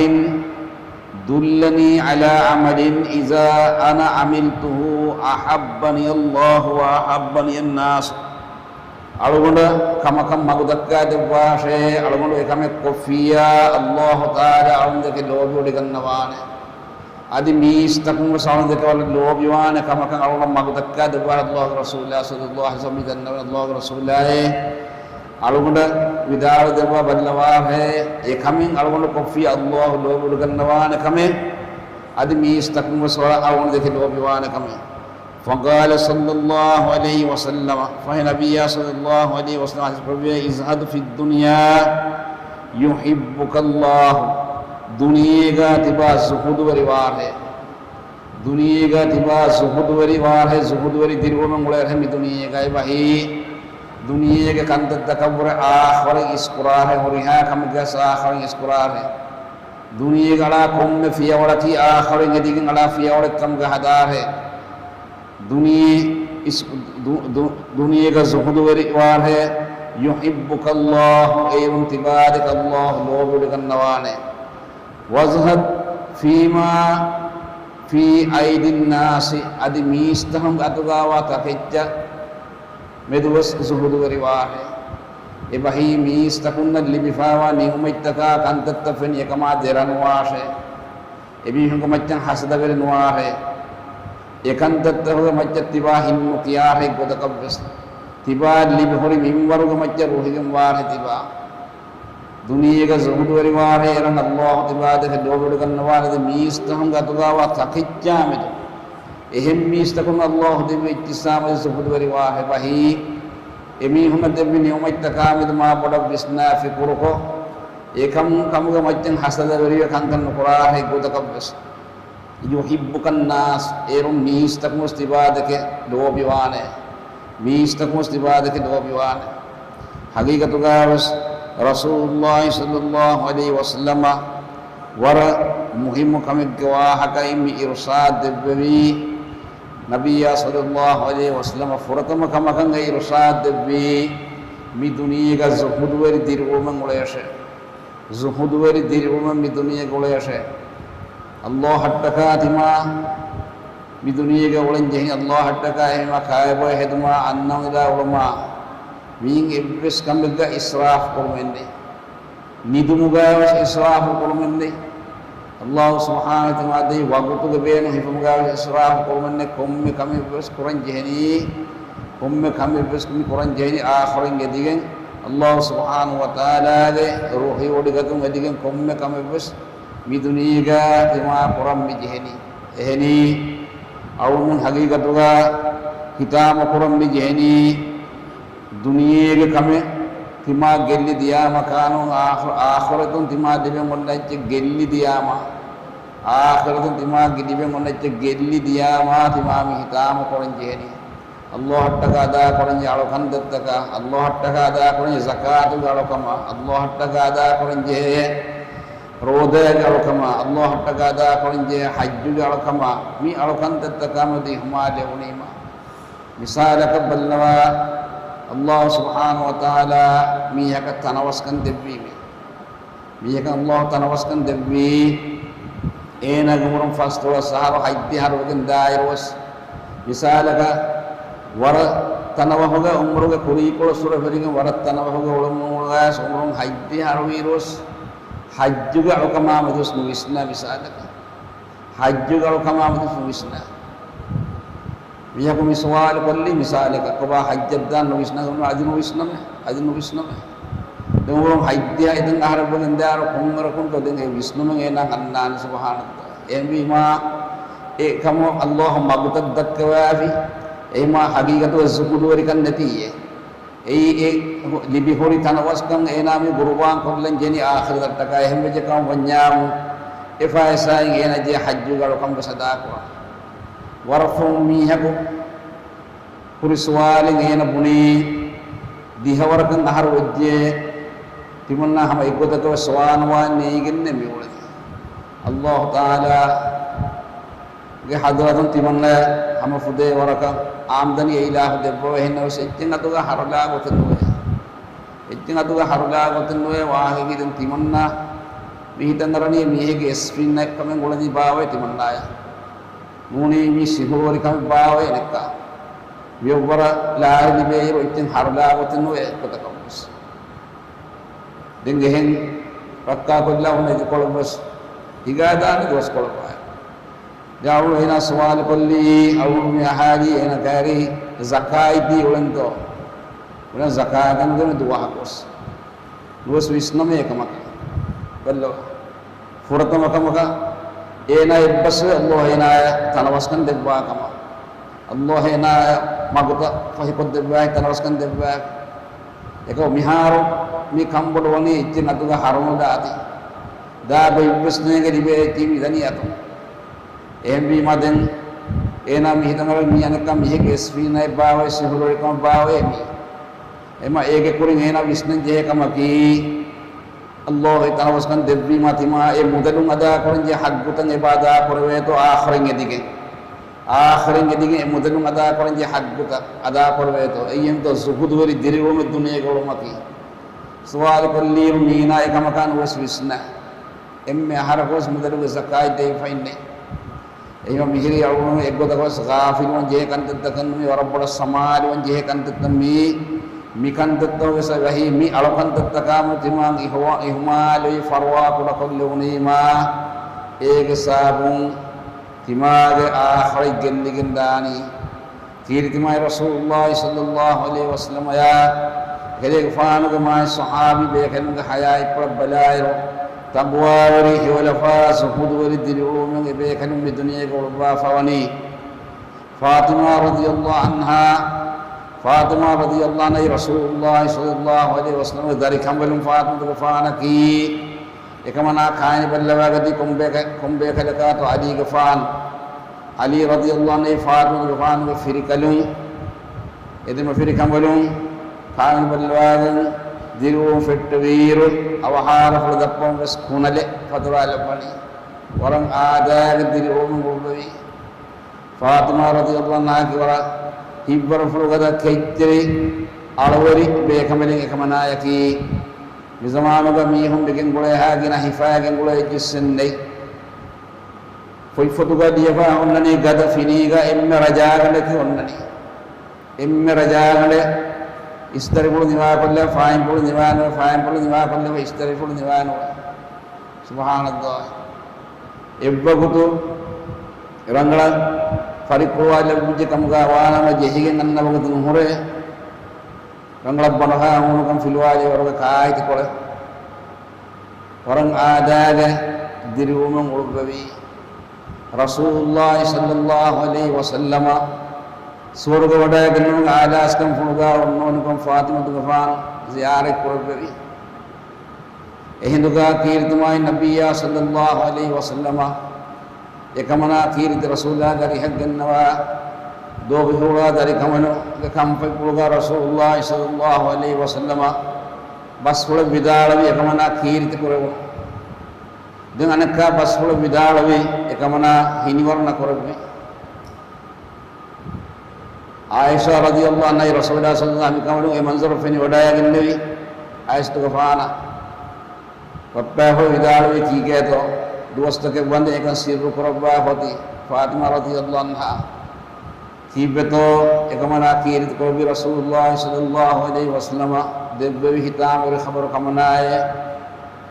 دلني على عمل إذا أنا عملته أحبني الله وأحبني الناس. އަޅުގަނޑަށް ކަމަކަށް މަގުދައްކާ ދެއްވާށޭ، އަޅުގަނޑު އެކަމެއް ކޮށްފިއްޔާ، އައްލާހު ތަޢާލާ އަޅުގަނޑު ދެކެ ލޯބިވޮޑިގަންނަވާނެ. އަދި މީސްތަކުން ވެސް އަޅުގަނޑު ދެކެ ވަރަށް ލޯބިވާނެ ކަމަކަށް އަޅުގަނޑަށް މަގުދައްކާ ދެއްވާށޭ، އައްލާހުގެ ރަސޫލާ ޞައްލައްލާހު ޢަލައިހި ވަސައްލަމަ މި ދަންނަވަން، އައްލާހުގެ ރަސޫލާއޭ، އަޅުގަނޑަށް ވިދާޅު ދެއްވާ ބައްލަވާށޭ، އެކަމެއް އަޅުގަނޑު ކޮށްފިއްޔާ އައްލާހު ލޯބިވޮޑިގަންނަވާނެ ކަމެއް، އަދި މީސްތަކުން ވެސް ވަރަށް އަޅުގަނޑު ދެކެ ލޯބިވާނެ ކަމެއް. فقال صلى الله عليه وسلم، ފަހެ ނަބިއްޔާ ޞައްލައްލާހު ޢަލައިހި ވަސައްލަމަ ޙަދީޘް ކުރެއްވިއޭ، ازهد في الدنيا يحبك الله. ދުނިޔޭގަ ތިބާ ޒުހުދުވެރިވާށޭ. ދުނިޔޭގަ ތިބާ ޒުހުދުވެރިވާށޭ، ޒުހުދުވެރި ދިރިއުޅުމެއް އުޅޭށޭ މި ދުނިޔޭގަ. އެބަހީ ދުނިޔޭގެ ކަންތައްތަކަށްވުރެ އާޚިރަތް އިސްކުރާށޭ، ހުރިހާ ކަމެއްގަސް އާޚިރަތް އިސްކުރާށޭ. ދުނިޔޭގަ އަޅާ ކޮންމެ ފިޔަވަޅަކީ އާޚިރަތް އެދިގެން އަޅާ ފިޔަވަޅެއްކަމުގަ ހަދާށޭ. ދުނިޔެ އިސް-، ދު-، ދު-، ދުނިޔޭގަ ޒުހުދުވެރިވާށޭ، يحبك الله، އޭރުން ތިބާދެކެ އައްލާހު ލޯބިވޮޑިގަންނަވާނެ. وازهد فيما في أيدي الناس، އަދި މީސްތަކުންގެ އަތުގަވާ ތަކެއްޗަށް މެދުވެސް ޒުހުދުވެރިވާށޭ. އެބަހީ މީސްތަކުންނަށް ލިބިފާވާ ނިޢުމަތްތަކާ ކަންތައްތައް ފެނި އެކަމާ ދެރަނުވާށޭ. އެމީހުންގެ މައްޗަށް ހަސަދަވެރި ނުވާށޭ. އެކަންތައްތަކުގެ މައްޗަށް ތިބާ ހިތްނުކިޔާށޭ ގޮތަކަށްވެސް. ތިބާ ލިބިހުރި މިންވަރުގެ މައްޗަށް ރުހިގެންވާށޭ ތިބާ. ދުނިޔޭގަ ޒުހުދުވެރިވާށޭ، އޭރުން އައްލާހު ތިބާދެކެ ލޯބިވޮޑިގަންނަވާނެ މީސްތަކުންގެ އަތުގަވާ ތަކެއްޗާމެދު. އެހެން މީސްތަކުން އައްލާހު ދެއްވި އިއްތިސާމު ޒުހުދުވެރިވާށޭ. އެބަހީ އެމީހުންނަށް ދެއްވި ނިޢުމަތްތަކާމެދު މާ ބޮޑަށް ވިސްނާ ފިކުރުކޮށް، އެކަމު ކަމުގެ މައްޗަށް ހަސަދަވެރިވެ ކަންކަން ނުކުރާށޭ ގޮތަކަށްވެސް. يحبك الناس، އޭރުން މީސްތަކުންވެސް ތިބާދެކެ ލޯބިވާނެ. މީސްތަކުންވެސް ތިބާދެކެ ލޯބިވާނެ. ޙަޤީޤަތުގަވެސް ރަސޫލުﷲ ޞައްލައްލާހު ޢަލައިހި ވަސައްލަމަ ވަރަށް މުހިއްމު ކަމެއްގެ ވާހަކައިން މި އިރުޝާދު ދެއްވެވީ. ނަބިއްޔާ ޞައްލައްލާހު ޢަލައިހި ވަސައްލަމަ ފުރަތަމަ ކަމަކަށް އެ އިރުޝާދު ދެއްވީ، މި ދުނިޔޭގަ ޒުހުދުވެރި ދިރިއުޅުމެއް އުޅޭށޭ. ޒުހުދުވެރި ދިރިއުޅުމެއް މި ދުނިޔޭގަ އުޅޭށޭ. އައްލާހަށްޓަކާ ތިމާ މި ދުނިޔޭގަ އުޅެން ޖެހި، އައްލާހަށްޓަކާ އެހެމަ ކާއެބޮއެ ހެދުމާ، އަންނަމުން އިލާ އުޅުމާ، މިއިން އެއްވެސް ކަމެއްގަ އިސްރާފު ކުރުމެއްނެތް. ނިދުމުގަވެސް އިސްރާފު ކުރުމެއްނެތް. އައްލާހު ސުބްޙާނަހު ވަތަޢާލާ ދެއްވި ވަގުތުގެ ބޭނުން ހިފުމުގަވެސް އިސްރާފު ކުރުމެއްނެތް. ކޮންމެ ކަމެއްވެސް ކުރަން ޖެހެނީ، ކޮންމެ ކަމެއްވެސް މި ކުރަން ޖެހެނީ އާޚިރަތް އެދިގެން، އައްލާހު ސުބްޙާނަހު ވަތަޢާލާގެ ރުހިވޮޑިގަތުން އެދިގެން ކޮންމެ ކަމެއްވެސް މި ދުނިޔޭގަ ތިމާ ކުރަން މި ޖެހެނީ. އެހެނީ، އަޅުމެން ޙަޤީޤަތުގަ ހިތާމަ ކުރަން މި ޖެހެނީ، ދުނިޔޭގެ ކަމެއް ތިމާ ގެއްލި ދިޔާމަ ކާނޫނު އާޚި-، އާޚިރަތުން ތިމާ ލިބެން އޮންނަ އެއްޗެއް ގެއްލި ދިޔާމަ، އާޚިރަތުން ތިމާ ގި-، ލިބެން އޮންނަ އެއްޗެއް ގެއްލި ދިޔާމަ، ތިމާ މި ހިތާމަ ކުރަން ޖެހެނީ. އައްލާހަށްޓަކާ އަދާ ކުރަން ޖެހޭ އަޅުކަންތައްތަކާ، އައްލާހަށްޓަކާ އަދާ ކުރަން ޖެހޭ ޒަކާތުގެ އަޅުކަމާ، އައްލާހަށްޓަކާ އަދާ ކުރަން ޖެހޭ ރޯދައިގެ އަޅުކަމާ، އައްލާހަށްޓަކާ އަދާ ކުރަން ޖެހޭ ޙައްޖުގެ އަޅުކަމާ، މި އަޅުކަންތައްތަކާމެދު އިހުމާލެވުނީމަ، މިސާލަކަށް ބައްލަވާ، އައްލާހު ސުބްޙާނަހު ވަތަޢާލާ މީހަކަށް ތަނަވަސްކަން ދެއްވީމޭ. މީހަކަށް އައްލާހު ތަނަވަސްކަން ދެއްވީ، އޭނާގެ އުމުރުން ފަސްދޮޅަސް އަހަރު ހަތްދިހަ އަހަރު ވެގެން ދާއިރުވެސް، މިސާލަކަށް ވަރަށް ތަނަވަހުގަ އުމުރުގެ ކުރީކޮޅު ސުރަފެރިގެން ވަރަށް ތަނަވަހުގަ އުޅެމުން އުޅުވާސް އުމުރުން ހަތްދިހަ އަހަރު ވީއިރުވެސް، ޙައްޖުގެ އަޅުކަމާމެދުވެސް ނުވިސްނާ މިސާލަކަށް. ޙައްޖުގެ އަޅުކަމާމެދު ނުވިސްނާ. މީހަކު މި ސުވާލު ކޮށްލީ މިސާލަކަށް، ކޮބާ ޙައްޖަށް ދާން ނުވިސްނާ؟ އަދި ނުވިސްނަމޭ، އަދި ނުވިސްނަމޭ. ދެން އުމުރުން ހަތްދިހަ އެދެން އަހަރަށް ވެގެން ދާއިރު ކޮންވަރަކުންތޯ ދެން އެ ވިސްނުމެއް އޭނާ އަންނާނެ. ސުބްޙާނައްލާހް. އެހެންވީމާ، އެ ކަމަށް އައްލާހު މަގުތައް ދައްކަވާފި. އެހެންވީމާ ހަގީގަތުގަ ޒުހުދުވެރިކަން ނެތީއޭ. އެއީ އެ ލިބި ހުރި ތަނަވަސްކަން އޭނާ މި ގުރުބާން ކޮށްލަން ޖެހެނީ އާޚިރަތަށްޓަކާ. އެހެން ވެއްޖެ ކަމަށް ވަންޏާމު، އެ ފައިސާއިން އޭނާ ޖެހޭ ޙައްޖުގެ އަޅުކަން ވެސް އަދާކުރާ. ވަރަށް ފަހުން މީހަކު ހުރި ސުވާލެއް އޭނަ ބުނީ، ދިހަވަރަކަށް އަހަރު ވެއްޖެ، ތިމަންނާ ހަމަ އެއްގޮތަކަށް ވެސް ސުވާލު ނުވާން ނޭނގެންނޭ މި އުޅެނީ. އައްލާހު ތަޢާލާ ގެ ޙަޟްރަތުން ތިމަންނަޔަށް ހަމަ ފުދޭ ވަރަކަށް އާމްދަނީ އެއިލާހު ދެއްވަވޭ. އެހެންނަމަވެސް އެއްޗެއް އަތުގަ ހަރުލާ ގޮތެއް ނުވޭ. އެއްޗެއް އަތުގަ ހަރުލާ ގޮތެއް ނުވޭ. ވާހަކައީ ދެން ތިމަންނަ މި ހިތަށް އަރަނީ މީހެއްގެ އެސްފިންނައެއް ކަމެއް އުޅެނީ ބާވައޭ ތިމަންނާޔަށް. ނޫނީ މީ ސިހުރުވެރި ކަމެއް ބާވައޭ ނެއްކާ. މި އޮއްވަރަށް ލާހި ލިބޭއިރު އެއްޗެއް ހަރުލާ ގޮތެއް ނުވޭ އެއްގޮތަކަށް ވެސް. ދެން އެހެން ރައްކާކޮށްލާ ހުންނަ އިދިކޮޅަށް ވެސް ހިނގާދާނެ ދުވަސްކޮޅަކާއެކު. ދެން އަޅުގަނޑު އޭނާ ސުވާލު ކޮށްލީ، އަޅުގަނޑު މި އަހާލީ އޭނާ ކައިރީ ޒަކާތް ދީ އުޅެންތޯ؟ އުޅެން ޒަކާތް ދެން ދެން ދުވަހަކު ވެސް. ނުވެސް ވިސްނަމޭ އެކަމަކަށް. ބައްލަވާ. ފުރަތަމަ ކަމަކަށް އޭނާ އެއްބަސްވެ އައްލާހު އޭނާޔަށް ތަނަވަސްކަން ދެއްވާ ކަމަށް. އައްލާހު އޭނާޔަށް މަގުތައް ފަހިކޮށްދެއްވާ، ތަނަވަސްކަން ދެއްވާ. އެކަމު މިހާރު މި ކަނބޮޑު ވަނީ އެއްޗެއް އަތުގަ ހަރުނުލާތީ. ދާ ބައިވެސް ނޭނގެ ލިބޭ އެއްޗެއް މި ދަނީ އަތުން. އެހެންވީމާ ދެން އޭނާ މި ހިތަށް އަރަނީ މި އަނެއްކާ މީހެއްގެ އެސްފިންނައެއް ބާވައޭ ސިހުރުވެރިކަމެއް ބާވައޭ މީ. އެމަ އޭގެ ކުރިން އޭނާ ވިސްނަން ޖެހޭ ކަމަކީ، އައްލާހު އެ ތަނަވަސްކަން ދެއްވީމާ ތިމާ އެ މުދަލުން އަދާކުރަން ޖެހޭ ޙައްޤުތައް އެބަ އަދާކުރެވޭތޯ އާޚިރަތް އެދިގެން. އާޚިރަތް އެދިގެން އެ މުދަލުން އަދާކުރަން ޖެހޭ ޙައްޤުތައް އަދާކުރެވޭތޯ. އެއީ އެހެންތޯ ޒުހުދުވެރި ދިރިއުޅުމެއް ދުނިޔޭގަ އުޅުމަކީ. ސުވާލު ކޮށްލިއިރު މީނާ އެކަމަކާ ނުވެސް ވިސްނާ. އެންމެ އަހަރަކުވެސް މުދަލުގެ ޒަކާތް ދެވިފައެއްނެތް. އެހެންވީމަ މިހިރީ އަޅުގަނޑު އެއްގޮތަކަށްވެސް ޣާފިލުވަން ޖެހޭ ކަންތައްތަކަށް ނުވި، ވަރަށް ބޮޑަށް ސަމާލުވަން ޖެހޭ ކަންތައްތައް މީ. މި ކަންތައްތަކުގެ ސަބަބުން މި އަޅުކަންތައްތަކާމެދު ތިމާ އިހުވާ-، އިހުމާލުވި ފަރުވާ ކުޑަކޮށްލެވުނީމާ، އޭގެ ސަބަބުން ތިމާގެ އާޚިރަތް ގެއްލިގެން ދާނީ. ކީރިތި މާތް ރަސޫލުﷲ ޞައްލަﷲ ޢަލައިހި ވަސައްލަމަޔާ އެކަލޭގެފާނުގެ މާތް ޞަޙާބީ ބޭކަލުންގެ ޙަޔާތްޕުޅަށް ބަލާއިރު، ތަޤްވާވެރި، ހެޔޮލަފާ، ޒުހުދުވެރި ދިރިއުޅުމުން އެބޭކަލުން މި ދުނިޔޭގަ އުޅުއްވާފަވަނީ. ފާޠިމާ ރަޟިޔަﷲ ޢަންހާ، ފާޠިމާ ރަޟިޔަﷲ ޢަންހާ ރަސޫލުﷲ ޞައްލަﷲ ޢަލައިހި ވަސައްލަމަގެ ދަރިކަނބަލުން ފާޠިމަތުގެފާނަކީ. އެކަމަނާ ކާނި ބައްލަވާގަތީ ކޮންބޭކަ-، ކޮންބޭކަލަކާތޯ ޢަލީގެފާނު، ޢަލީ ރަޟިޔަﷲ ޢަންހު ފާޠިމަތުގެފާނުގެ ފިރިކަލުން، އެދެމަ ފިރިކަނބަލުން ކާނި ބައްލަވާގަން ދިރިއުޅުން ފެއްޓެވިއިރު، އަވަހާރަފުޅު ދައްކަމުން ވެސް ކުނަލެއް ފަތުރާލައްވަނީ. ވަރަށް އާދައިގެ ދިރިއުޅުމުން އުޅުއްވެވީ. ފާޠިމާ ރަޟިޔަﷲ ޢަންހާއަކީ ވަރަށް ހިތްވަރުފުޅުގަދަ ކެތްތެރި އަޅުވެރި ބޭކަނބަލެއް އެކަމަނާޔަކީ. މިޒަމާނުގަ މީހުން މިގެންގުޅޭހާ ގިނަ ހިފާގެންގުޅޭ އެއްޗިއްސެއް ނެތް. ފޮތްފޮތުގަ ލިޔެފަ އޮންނަނީ ގަދަ ފިނީގަ އެންމެ ރަޖާގަނޑަކީ އޮންނަނީ. އެންމެ ރަޖާގަނޑެއް އިސްތަށިފުޅު ނިވާކޮށްލާ، ފާއިންފުޅު ނިވާނުވެ، ފާއިންފުޅު ނިވާކޮށްލާ، އިސްތަށިފުޅު ނިވާނުވެ. ސުބްޙާނަﷲ. އެއްވަގުތު ރަނގަޅަށް ފަރިއްކުޅުވާލެއްވިއްޖެ ކަމުގަ ވާނަމަ ޖެހިގެން އަންނަ ވަގުތު ނުހުރޭ. ރަނގަޅަށް ބަނޑުހާ ހޫނުކަން ފިލުވާލި ވަރުގެ ކާއެތިކޮޅެއް. ވަރަށް އާދައިގެ ދިރިއުޅުމުން އުޅުއްވެވީ. ރަސޫލުﷲ ޞައްލަﷲ ޢަލައިހި ވަސައްލަމަ ސުވަރުގެ ވަޑައިގެންނެވުމުގެ އާލާސްކަންފުޅުގަ އޮންނަވަނިކޮށް ފާޠިމަތުގެފާނު ޒިޔާރަތް ކުރެއްވެވި. އެހިނދުގަ ކީރިތި މާތް ނަބިއްޔާ ޞައްލައްލާހު ޢަލައިހި ވަސައްލަމަ އެކަމަނާ ކީރިތި ރަސޫލާ ދަރިހަށް ގެންނަވާ ދޯބިހޫޅާ ދަރިކަމަނުގެ ކަންފަތްޕުޅުގަ ރަސޫލުއްލާހި ޞައްލައްލާހު ޢަލައިހި ވަސައްލަމަ ބަސްފުޅެއް ވިދާޅުވި އެކަމަނާ ކީރިތި ކުރެވުނު. ދެން އަނެއްކާ ބަސްފުޅެއް ވިދާޅުވި އެކަމަނާ ހިނިވަރުނަ ކުރެއްވި. ޢާއިޝާ ރަޟިޔައްލާހު ޢަންހާ ރަސޫލާ ޞައްލައްލާހު ޢަލައިހި ވަސައްލަމަ އެ މަންޒަރު ފެނި ވަޑައިގެންނެވި އައިސްތުގެފާނަށް ބައްޕާފުޅު ވިދާޅުވީ ކީކޭތޯ؟ ދުވަސްތަކެއް ވަންދެން އެކަން ސިއްރު ކުރައްވާފަ އޮތީ ފާޠިމާ ރަޟިޔައްލާހު ޢަންހާ. ކީއްވެތޯ އެކަމަނާ ކީރިތި ކުރެއްވި؟ ރަސޫލުއްލާހި ޞައްލައްލާހު ޢަލައިހި ވަސައްލަމަ ދެއްވެވި ހިތާމަވެރި ޚަބަރު ކަމަނާއޭ،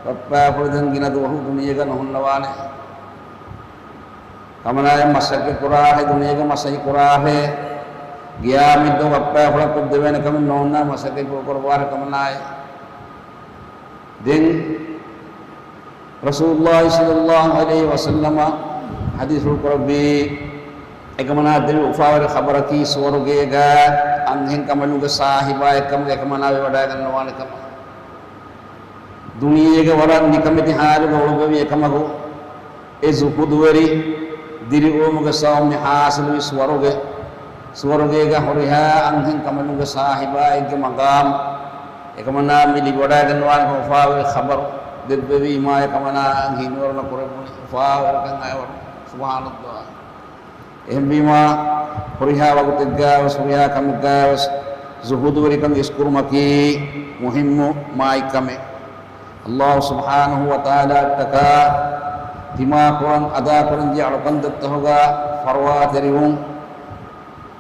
ބައްޕާފުޅު ދެން ގިނަ ދުވަހު ދުނިޔޭގަ ނުހުންނަވާނެ. ކަމަނާއެއް މަސައްކަތް ކުރާހޭ، ދުނިޔޭގަ މަސައްކަތް ކުރާހޭ، ގިޔާމިއްދޯ ބައްޕާފުޅަށް ކޮށްދެވޭނެ ކަމެއް ނޯންނާ މަސައްކަތް ކުރައްވާހޭ ކަމަނާއެއް. ދެން ރަސޫލުއްލާހި ޞައްލައްލާހު ޢަލައިހި ވަސައްލަމަ ޙަދީޘްފުޅު ކުރެއްވީ، އެކަމަނާ ދެވި އުފާވެރި ޚަބަރަކީ ސުވަރުގޭގަ އަންހެންކަމަނުގެ ސާހިބާއެއްކަމުގެ އެކަމަނާ ވެވަޑައިގަންނަވާނެ ކަމަށް. ދުނިޔޭގަ ވަރަށް ނިކަމެތި ޙާލުގަ އުޅުއްވެވި އެކަމަކު، އެ ޒުހުދުވެރި ދިރިއުޅުމުގެ ސަބަބުން މި ޙާޞިލުވި ސުވަރުގެ، ސުވަރުގޭގަ ހުރިހާ އަންހެން ކަމަނުގެ ސާހިބާއެއްގެ މަގާމް އެކަމަނާ މި ލިބިވަޑައިގަންނަވާނެ ކަމަށް އުފާވެރި ޚަބަރު ދެއްވެވީމާ، އެކަމަނާ ހިނިވަރުނަ ކުރެއްވުނީ އުފާވެރިކަން އައިވަރު. ސުބްޙާނައްލާހް. އެހެންވީމާ، ހުރިހާ ވަގުތެއްގައިވެސް، ހުރިހާ ކަމެއްގައިވެސް ޒުހުދުވެރިކަން އިސްކުރުމަކީ މުހިއްމު މާތްކަމެއް. އައްލާހު ސުބްޙާނަހު ވަތަޢާލާއަށްޓަކާ ތިމާކުރަން އަދާކުރަންޖެހޭ އަޅުކަންތައްތަހުގަ ފަރުވާތެރިވުން،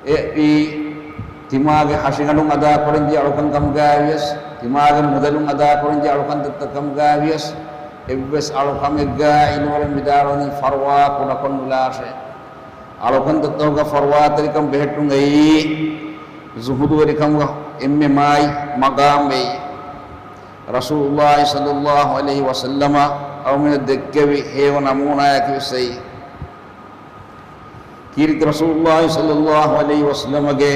އެއީ ތިމާގެ ހަށިގަނޑުން އަދާކުރަންޖެހޭ އަޅުކަން ކަމުގައިވިޔަސް، ތިމާގެ މުދަލުން އަދާކުރަންޖެހޭ އަޅުކަންތައްތައް ކަމުގައިވިޔަސް، އެއްވެސް އަޅުކަމެއްގައި އިންވަރުން ވިދާޅުވަނީ ފަރުވާ ކުޑަކޮށް ނުލާށޭ. އަޅުކަންތައްތަހުގަ ފަރުވާތެރިކަން ބެހެއްޓުން އެއީ ޒުހުދުވެރިކަމުގަ އެންމެ މާތް މަގާމް އެއީ. ރަސޫލުއްލާހި ޞައްލައްލާހު ޢަލައިހި ވަސައްލަމަ އަޅުމެންނަށް ދެއްކެވި ހެޔޮ ނަމޫނާއަކީވެސް އެއީ. ކީރިތި ރަސޫލުއްލާހި ޞައްލައްލާހު ޢަލައިހި ވަސައްލަމަގެ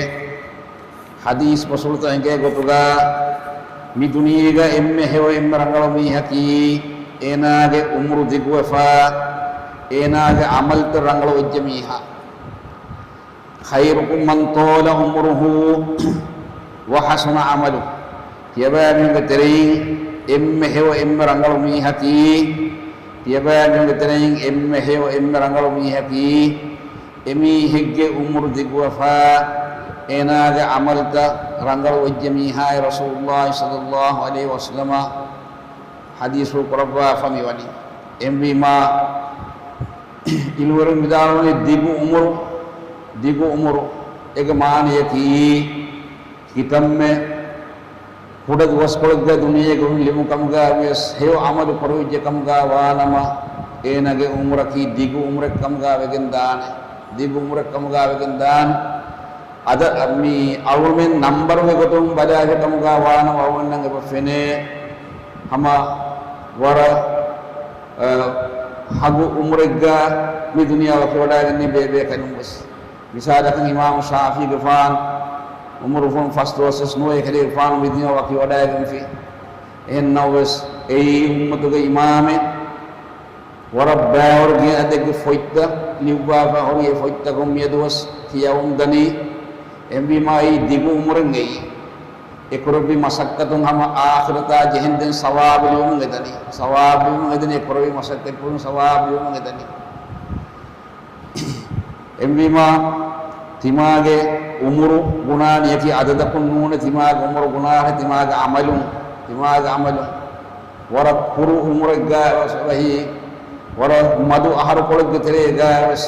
ޙަދީޘް ބަސްފުޅުތައް އެނގޭ ގޮތުގަ، މި ދުނިޔޭގަ އެންމެ ހެޔޮ އެންމެ ރަނގަޅު މީހަކީ އޭނާގެ އުމުރު ދިގުވެފަ، އޭނާގެ ޢަމަލުތައް ރަނގަޅު ވެއްޖެ މީހާ. خيركم من طال عمره وحسن عمله. ތިޔަބައިމީހުންގެ ތެރެއިން އެންމެ ހެޔޮ އެންމެ ރަނގަޅު މީހަކީ، ތިޔަބައިމީހުންގެ ތެރެއިން އެންމެ ހެޔޮ އެންމެ ރަނގަޅު މީހަކީ، އެމީހެއްގެ އުމުރު ދިގުވެފަ، އޭނާގެ ޢަމަލުތައް ރަނގަޅު ވެއްޖެ މީހާއޭ ރަސޫލުއްލާހި ޞައްލައްލާހު ޢަލައިހި ވަސައްލަމަ ޙަދީޘްފުޅު ކުރައްވާފަ މިވަނީ. އެހެންވީމާ، އިލްމުވެރިން ވިދާޅުވަނީ ދިގު އުމުރު، ދިގު އުމުރު އޭގެ މާނަޔަކީ، ކިތަންމެ ކުޑަ ދުވަސްކޮޅެއްގަ ދުނިޔޭގަ ހުން ލިބުނު ކަމުގަ ވިޔަސް، ހެޔޮ ޢަމަލު ކުރެވިއްޖެ ކަމުގަ ވާނަމަ، އޭނާގެ އުމުރަކީ ދިގު އުމުރެއް ކަމުގަ ވެގެން ދާނެ. ދިގު އުމުރެއް ކަމުގަ ވެގެން ދާނެ. އަދަ މި އަޅުމެން ނަންބަރުގެ ގޮތުން ބަލާފި ކަމުގަ ވާނަމަ، އަޅުމެންނަށް އެބަ ފެނޭ ހަމަ ވަރަށް، އަ، ހަގު އުމުރެއްގަ މި ދުނިޔެ ވަކިވަޑައިގަންނަވާ ބޭބޭކަލުން ވެސް. މިސާލަކަށް އިމާމު ޝާފިޢީގެފާނު އުމުރު ފުން ފަސްދުވަސް ވެސް ނުވެ އެކަލޭގެފާނު މި ދުނިޔެ ވަކިވަޑައިގެންފި. އެހެން ނަމަވެސް އެއީ އުއްމަތުގެ އިމާމެއް. ވަރަށް ބައިވަރު ގިނަ އަދަދެއްގެ ފޮތްތައް ލިޔުއްވާފަ ހުރި އެ ފޮތްތަކުން މިއަދުވެސް ކިޔަވަމުން ދަނީ. އެހެންވީމާ އެއީ ދިގު އުމުރެއް އެއީ. އެ ކުރެއްވި މަސައްކަތުން ހަމަ އާޚިރަތާ ޖެހެންދެން ސަވާބު ލިބުމުން އެދަނީ. ސަވާބު ލިބުމުން އެދަނީ. އެ ކުރެއްވި މަސައްކަތްޕުޅުން ސަވާބު ލިބުމުން އެދަނީ. އެހެންވީމާ، ތިމާގެ އުމުރު ގުނާނީ އެކި އަދަދަކުން ނޫނޭ، ތިމާގެ އުމުރު ގުނާހޭ، ތިމާގެ ޢަމަލުން، ތިމާގެ ޢަމަލުން. ވަރަށް ކުރު އުމުރެއްގައި ވެސް އެބަހީ، ވަރަށް މަދު އަހަރުކޮޅެއްގެ ތެރޭގައި ވެސް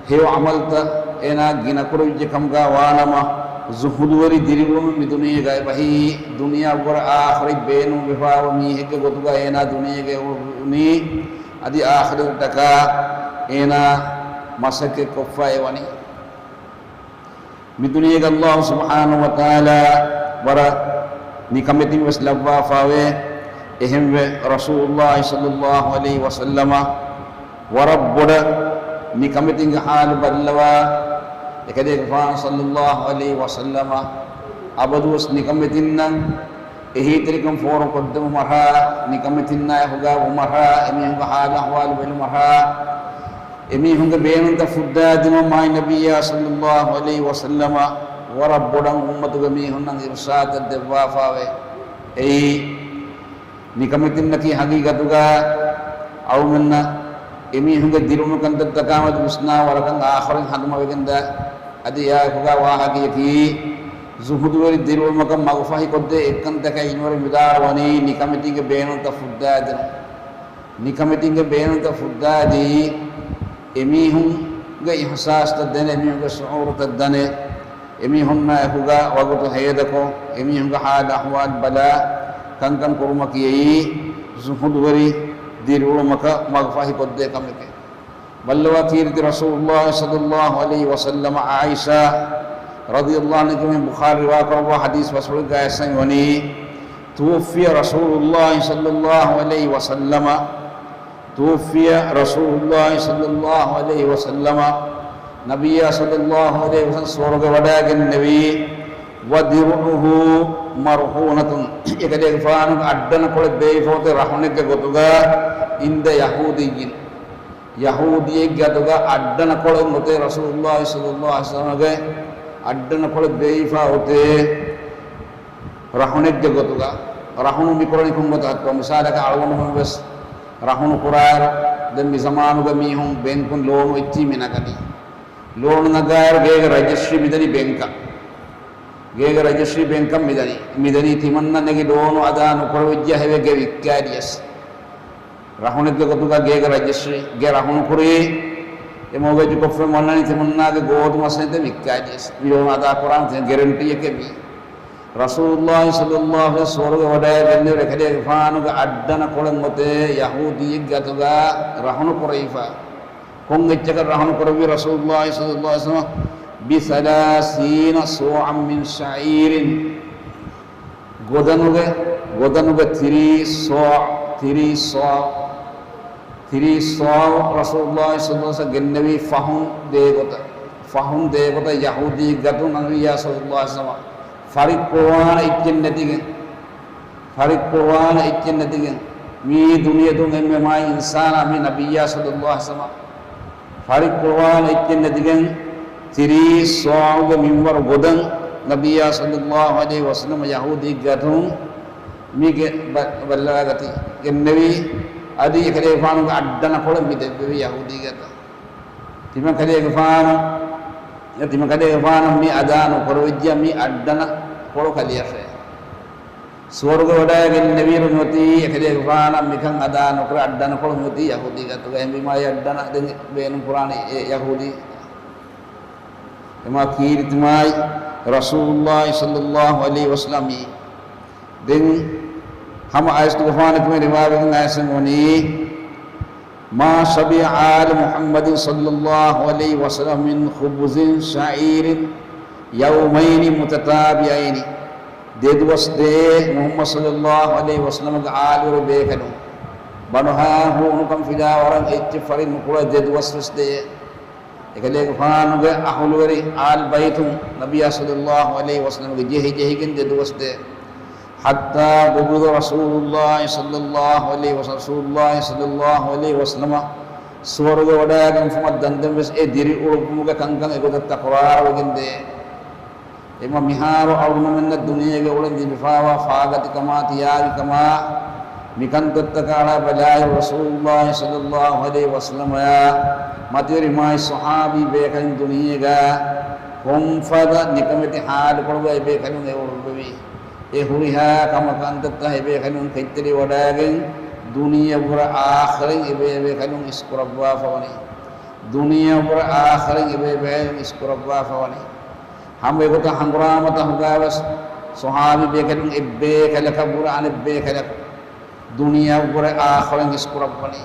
ހެޔޮ ޢަމަލުތައް އޭނާ ގިނަ ކުރެވިއްޖެ ކަމުގަ ވާނަމަ، ޒުހުދުވެރި ދިރިއުޅުމެއް މި ދުނިޔޭގައި އެބަހީ، ދުނިޔެއަށްވުރެ އާޚިރަތް ބޭނުންވެފައިވާ މީހެއްގެ ގޮތުގަ އޭނާ ދުނިޔޭގައި އުޅުނީ، އަދި އާޚިރަތަށްޓަކާ އޭނާ މަސައްކަތްކޮށްފަ އެވަނީ. މި ދުނިޔޭގަ އައްލާހު ސުބްޙާނަހު ވަތަޢާލާ ވަރަށް ނިކަމެތިން ވެސް ލައްވާފައެވެ. އެހެންވެ، ރަސޫލުއްލާހި ޞައްލައްލާހު ޢަލައިހި ވަސައްލަމަ ވަރަށް ބޮޑަށް ނިކަމެތިންގެ ޙާލު ބައްލަވާ، އެކަލޭގެފާނު ޞައްލައްލާހު ޢަލައިހި ވަސައްލަމަ އަބަދުވެސް ނިކަމެތިންނަށް އެހީތެރިކަން ފޯރުކޮށްދެވުމަށާ، ނިކަމެތިންނާ އެކުގަ ވުމަށާ، އެމީހުންގެ ހާލު އަހުވާލު ބެލުމަށާ، އެމީހުންގެ ބޭނުންތައް ފުއްދާދިނުމަށް މާތް ނަބިއްޔާ ޞައްލައްލާހު ޢަލައިހި ވަސައްލަމަ ވަރަށް ބޮޑަށް އުއްމަތުގެ މީހުންނަށް އިރުޝާދަށް ދެއްވާފައެވެ. އެއީ، ނިކަމެތިންނަކީ ހަގީގަތުގަ އަޅުމެންނަށް އެމީހުންގެ ދިރިއުޅުމުގެ ކަންތައްތަކާމެދު ވިސްނާ ވަރަކަށް އާޚަރުން ހަނދުމަވެގެންދާ. އަދި އެއާއެކުގަ ވާހަކަޔަކީ، ޒުހުދުވެރި ދިރިއުޅުމަކަށް މަގުފަހިކޮށްދޭ އެއްކަންތަކާ އިންވަރު ވިދާޅުވަނީ ނިކަމެތީގެ ބޭނުންތައް ފުއްދާދިނުން. ނިކަމެތީގެ ބޭނުންތައް ފުއްދާދީ، އެމީހުންގެ އިޙްސާސްތައް ދެނެ، އެމީހުންގެ ޝުޢޫރުތައް ދަނެ، އެމީހުންނާ އެކުގަ ވަގުތު ހޭދަކޮށް، އެމީހުންގެ ހާލު އަހުވާލު ބަލާ، ކަންކަން ކުރުމަކީ އެއީ ޒުހުދުވެރި ދިރިއުޅުމަކަށް މަގުފަހިކޮށްދޭ ކަމެކެވެ. ބައްލަވާ ކީރިތި ރަސޫލުއްލާހި ޞައްލައްލާހު ޢަލައިހި ވަސައްލަމަ ޢާއިޝާ ރަޟިޔައްލާހު ޢަންހާ ބުޚާރީ ރިވާކުރައްވާ ޙަދީޘް ބަސްފުޅެއްގައި އައިސްފައި ވަނީ، توفي رسول الله صلى الله عليه وسلم، توفي رسول الله صلى الله عليه وسلم، ނަބިއްޔާ ޞައްލައްލާހު ޢަލައިހި ވަސައްލަމަ ނަބިއްޔާ ވަޑައިގެންނެވީ، ودرعه مرهونة، އެކަލޭގެފާނުގެ އައްޑަނަކޮޅެއް ބޭއްވިފަ އޮތޭ ރަހުނެއްގެ ގޮތުގަ ޢިންދަ ޔަހޫދިއްޔިން. ޔަހޫދިއެއްގެ އަތުގަ އައްޑަނަކޮޅެއް އޮތޭ ރަސޫލުއްލާހި ޞައްލައްލާހު ޢަލައިހި ވަސައްލަމަގެ އައްޑަނަކޮޅެއް ބޭއްވިފަ އޮތޭ ރަހުނެއްގެ ގޮތުގަ. ރަހުނު މިކުރަނީ ކޮން ގޮތަކަށްތޯ؟ މިސާލަކަށް އަޅުގަނޑުމެން ވެސް ރަހުނު ކުރާއިރު، ދެން މި ޒަމާނުގަ މީހުން ބޭންކުން ލޯނު އެއްޗިހި މި ނަގަނީ. ލޯނު ނަގާއިރު ގޭގެ ރަޖިސްޓްރީ މިދަނީ ބޭންކަށް. ގޭގެ ރަޖިސްޓްރީ ބޭންކަށް މިދަނީ. މިދަނީ ތިމަންނަ ނެގި ލޯނު އަދާ ނުކުރެވިއްޖެ ހެވޭ ގެ ވިއްކާލިޔަސް. ރަހުނެއްގެ ގޮތުގަ ގޭގެ ރަޖިސްޓްރީ، ގެ ރަހުނުކުރީ، އެ މޯގޭޖު ކޮށްފައި ވަންނަނީ ތިމަންނާގެ ގޯތު މަސައްކަތް ވިއްކާލިޔަސް. މި ލޯނު އަދާ ކުރާން ތި ގެރެންޓީއެކޭ މީ. ރަސޫލުއްލާހި ޞައްލައްލާހު ޢަލައިހި ވަސައްލަމަ ސުވަރުގެ ވަޑައިގެންނެވި އެކަލޭގެފާނުގެ އައްޑަނަކޮޅެއް އޮތޭ ޔަހޫދީއެއްގެ އަތުގަ ރަހުނު ކުރެވިފަ. ކޮން އެއްޗަކަށް ރަހުނު ކުރެއްވީ ރަސޫލުއްލާހި ޞައްލައްލާހު ޢަލައިހި ވަސައްލަމަ؟ بثلاثين صاعا من شعير. ގޮދަނުގެ، ގޮދަނުގެ ތިރީސް ޞާޢު، ތިރީސް ޞާޢު، ތިރީސް ޞާޢު ރަސޫލުއްލާހި ޞައްލައްލާހު ޢަލައިހި ވަސައްލަމަ ގެންނެވީ ފަހުން ދޭގޮތަށް، ފަހުން ދޭގޮތަށް ޔަހޫދީގެ އަތުން ނަބިއްޔާ ޞައްލައްލާހު ޢަލައިހި ވަސައްލަމަ ފަރިއްކުރުވާނެ އެއްޗެއް ނެތިގެން، ފަރިއްކުރުވާނެ އެއްޗެއް ނެތިގެން، މިއީ ދުނިޔެތުން އެންމެ މާތް އިންސާނާ މި ނަބިއްޔާ ޞައްލައްލާހު ޢަލައިހި ވަސައްލަމަ ފަރިއްކުރުވާނެ އެއްޗެއް ނެތިގެން، ތިރީސް ޞާޢުގެ މިންވަރު ގޮދަން ނަބިއްޔާ ޞައްލައްލާހު ޢަލައިހި ވަސައްލަމަ ޔަހޫދީގެ އަތުން މި ގެ-، ބަ-، ބައްލަވާގަތީ ގެންނެވީ. އަދި އެކަލޭގެފާނުގެ އައްޑަނަކޮޅެއް މި ދެއްވެވީ ޔަހޫދީގެ އަތަށް. ތިމަން ކަލޭގެފާނު، ތިމަން ކަލޭގެފާނަށް މި އަދާ ނުކުރެވިއްޖެ މި އައްޑަނަކޮޅު ކަލެއަށޭ. ސުވަރުގެ ވަޑައިގެންނެވިއިރު މިއޮތީ އެކަލޭގެފާނަށް މިކަން އަދާ ނުކުރެ އައްޑަނަކޮޅު މިއޮތީ ޔަހޫދީގެ އަތުގަ. އެހެންވީމާ އެ އައްޑަނަ ދެން ބޭނުން ކުރާނީ އެ ޔަހޫދީ. އެމާ ކީރިތި މާތް ރަސޫލުއްލާހި ޞައްލައްލާހު ޢަލައިހި ވަސައްލަމަ ދެން ހަމަ އައިސްގެފާނަކު މި ރިވާވެގެން އައިސް ވަނީ، ما شبع آل محمد صلى الله عليه وسلم من خبز شعير يومين متتابعين. ދެދުވަސް ދޭ މުޙައްމަދު ޞައްލައްލާހު ޢަލައިހި ވަސައްލަމަގެ އާލުވެރި ބޭކަލުން ބަނޑުހާ ހޫނުކަން ފިލާވަރަށް އެއްޗެއް ފަރި ނުކުޅޭ ދެދުވަސް ވެސް ދޭ. އެކަލޭގެފާނުގެ އަހުލުވެރި އާލް ބައިތުން ނަބިއްޔާ ޞައްލައްލާހު ޢަލައިހި ވަސައްލަމަގެ ޖެހި ޖެހިގެން ދެދުވަސް ދޭ. حتى قبض رسول الله صلى الله عليه وسلم، ރަސޫލުއްލާހި ޞައްލައްލާހު ޢަލައިހި ވަސައްލަމަ ސުވަރުގެ ވަޑައިގެންފުމަށް ދަންދެން ވެސް އެ ދިރިއުޅުއްވުމުގެ ކަންކަން އެގޮތަށް ތަކުރާރުވެގެން ދޭ. އެމަ މިހާރު އަޅުގަނޑުމެންނަށް ދުނިޔޭގަ އުޅެން ލިބިފާވާ ފާގަތިކަމާ ތިޔާގިކަމާ މިކަންތައްތަކަށް އަޅާ ބަލާއިރު، ރަސޫލުއްލާހި ޞައްލައްލާހު ޢަލައިހި ވަސައްލަމަޔާ މަތިވެރި މާތް ޞަޙާބީ ބޭކަލުން ދުނިޔޭގަ ކޮންފަދަ ނިކަމެތި ޙާލުކޮޅުގަ އެބޭކަލުން އެ އުޅުއްވެވީ. އެ ހުރިހާ ކަމަކަށް އަންތައްތަ އެބޭކަލުން ކެތްތެރިވަޑައިގެން ދުނިޔެ އުރަ އާޚިރަތް އެބޭ އެބޭކަލުން އިސްކުރައްވާފަވަނީ. ދުނިޔެ އުރަ އާޚިރަތް އެބޭ އެބޭކަލުން އިސްކުރައްވާފަވަނީ. ހަމަ އެގޮތަށް ހަނގުރާމަތަކުގަވެސް ޞަޙާބީ ބޭކަލުން އެއްބޭކަލަކަށްވުރެ އަނެއްބޭކަލަކު ދުނިޔެއަށްވުރެ އާޚިރަތް އިސްކުރައްވަނީ.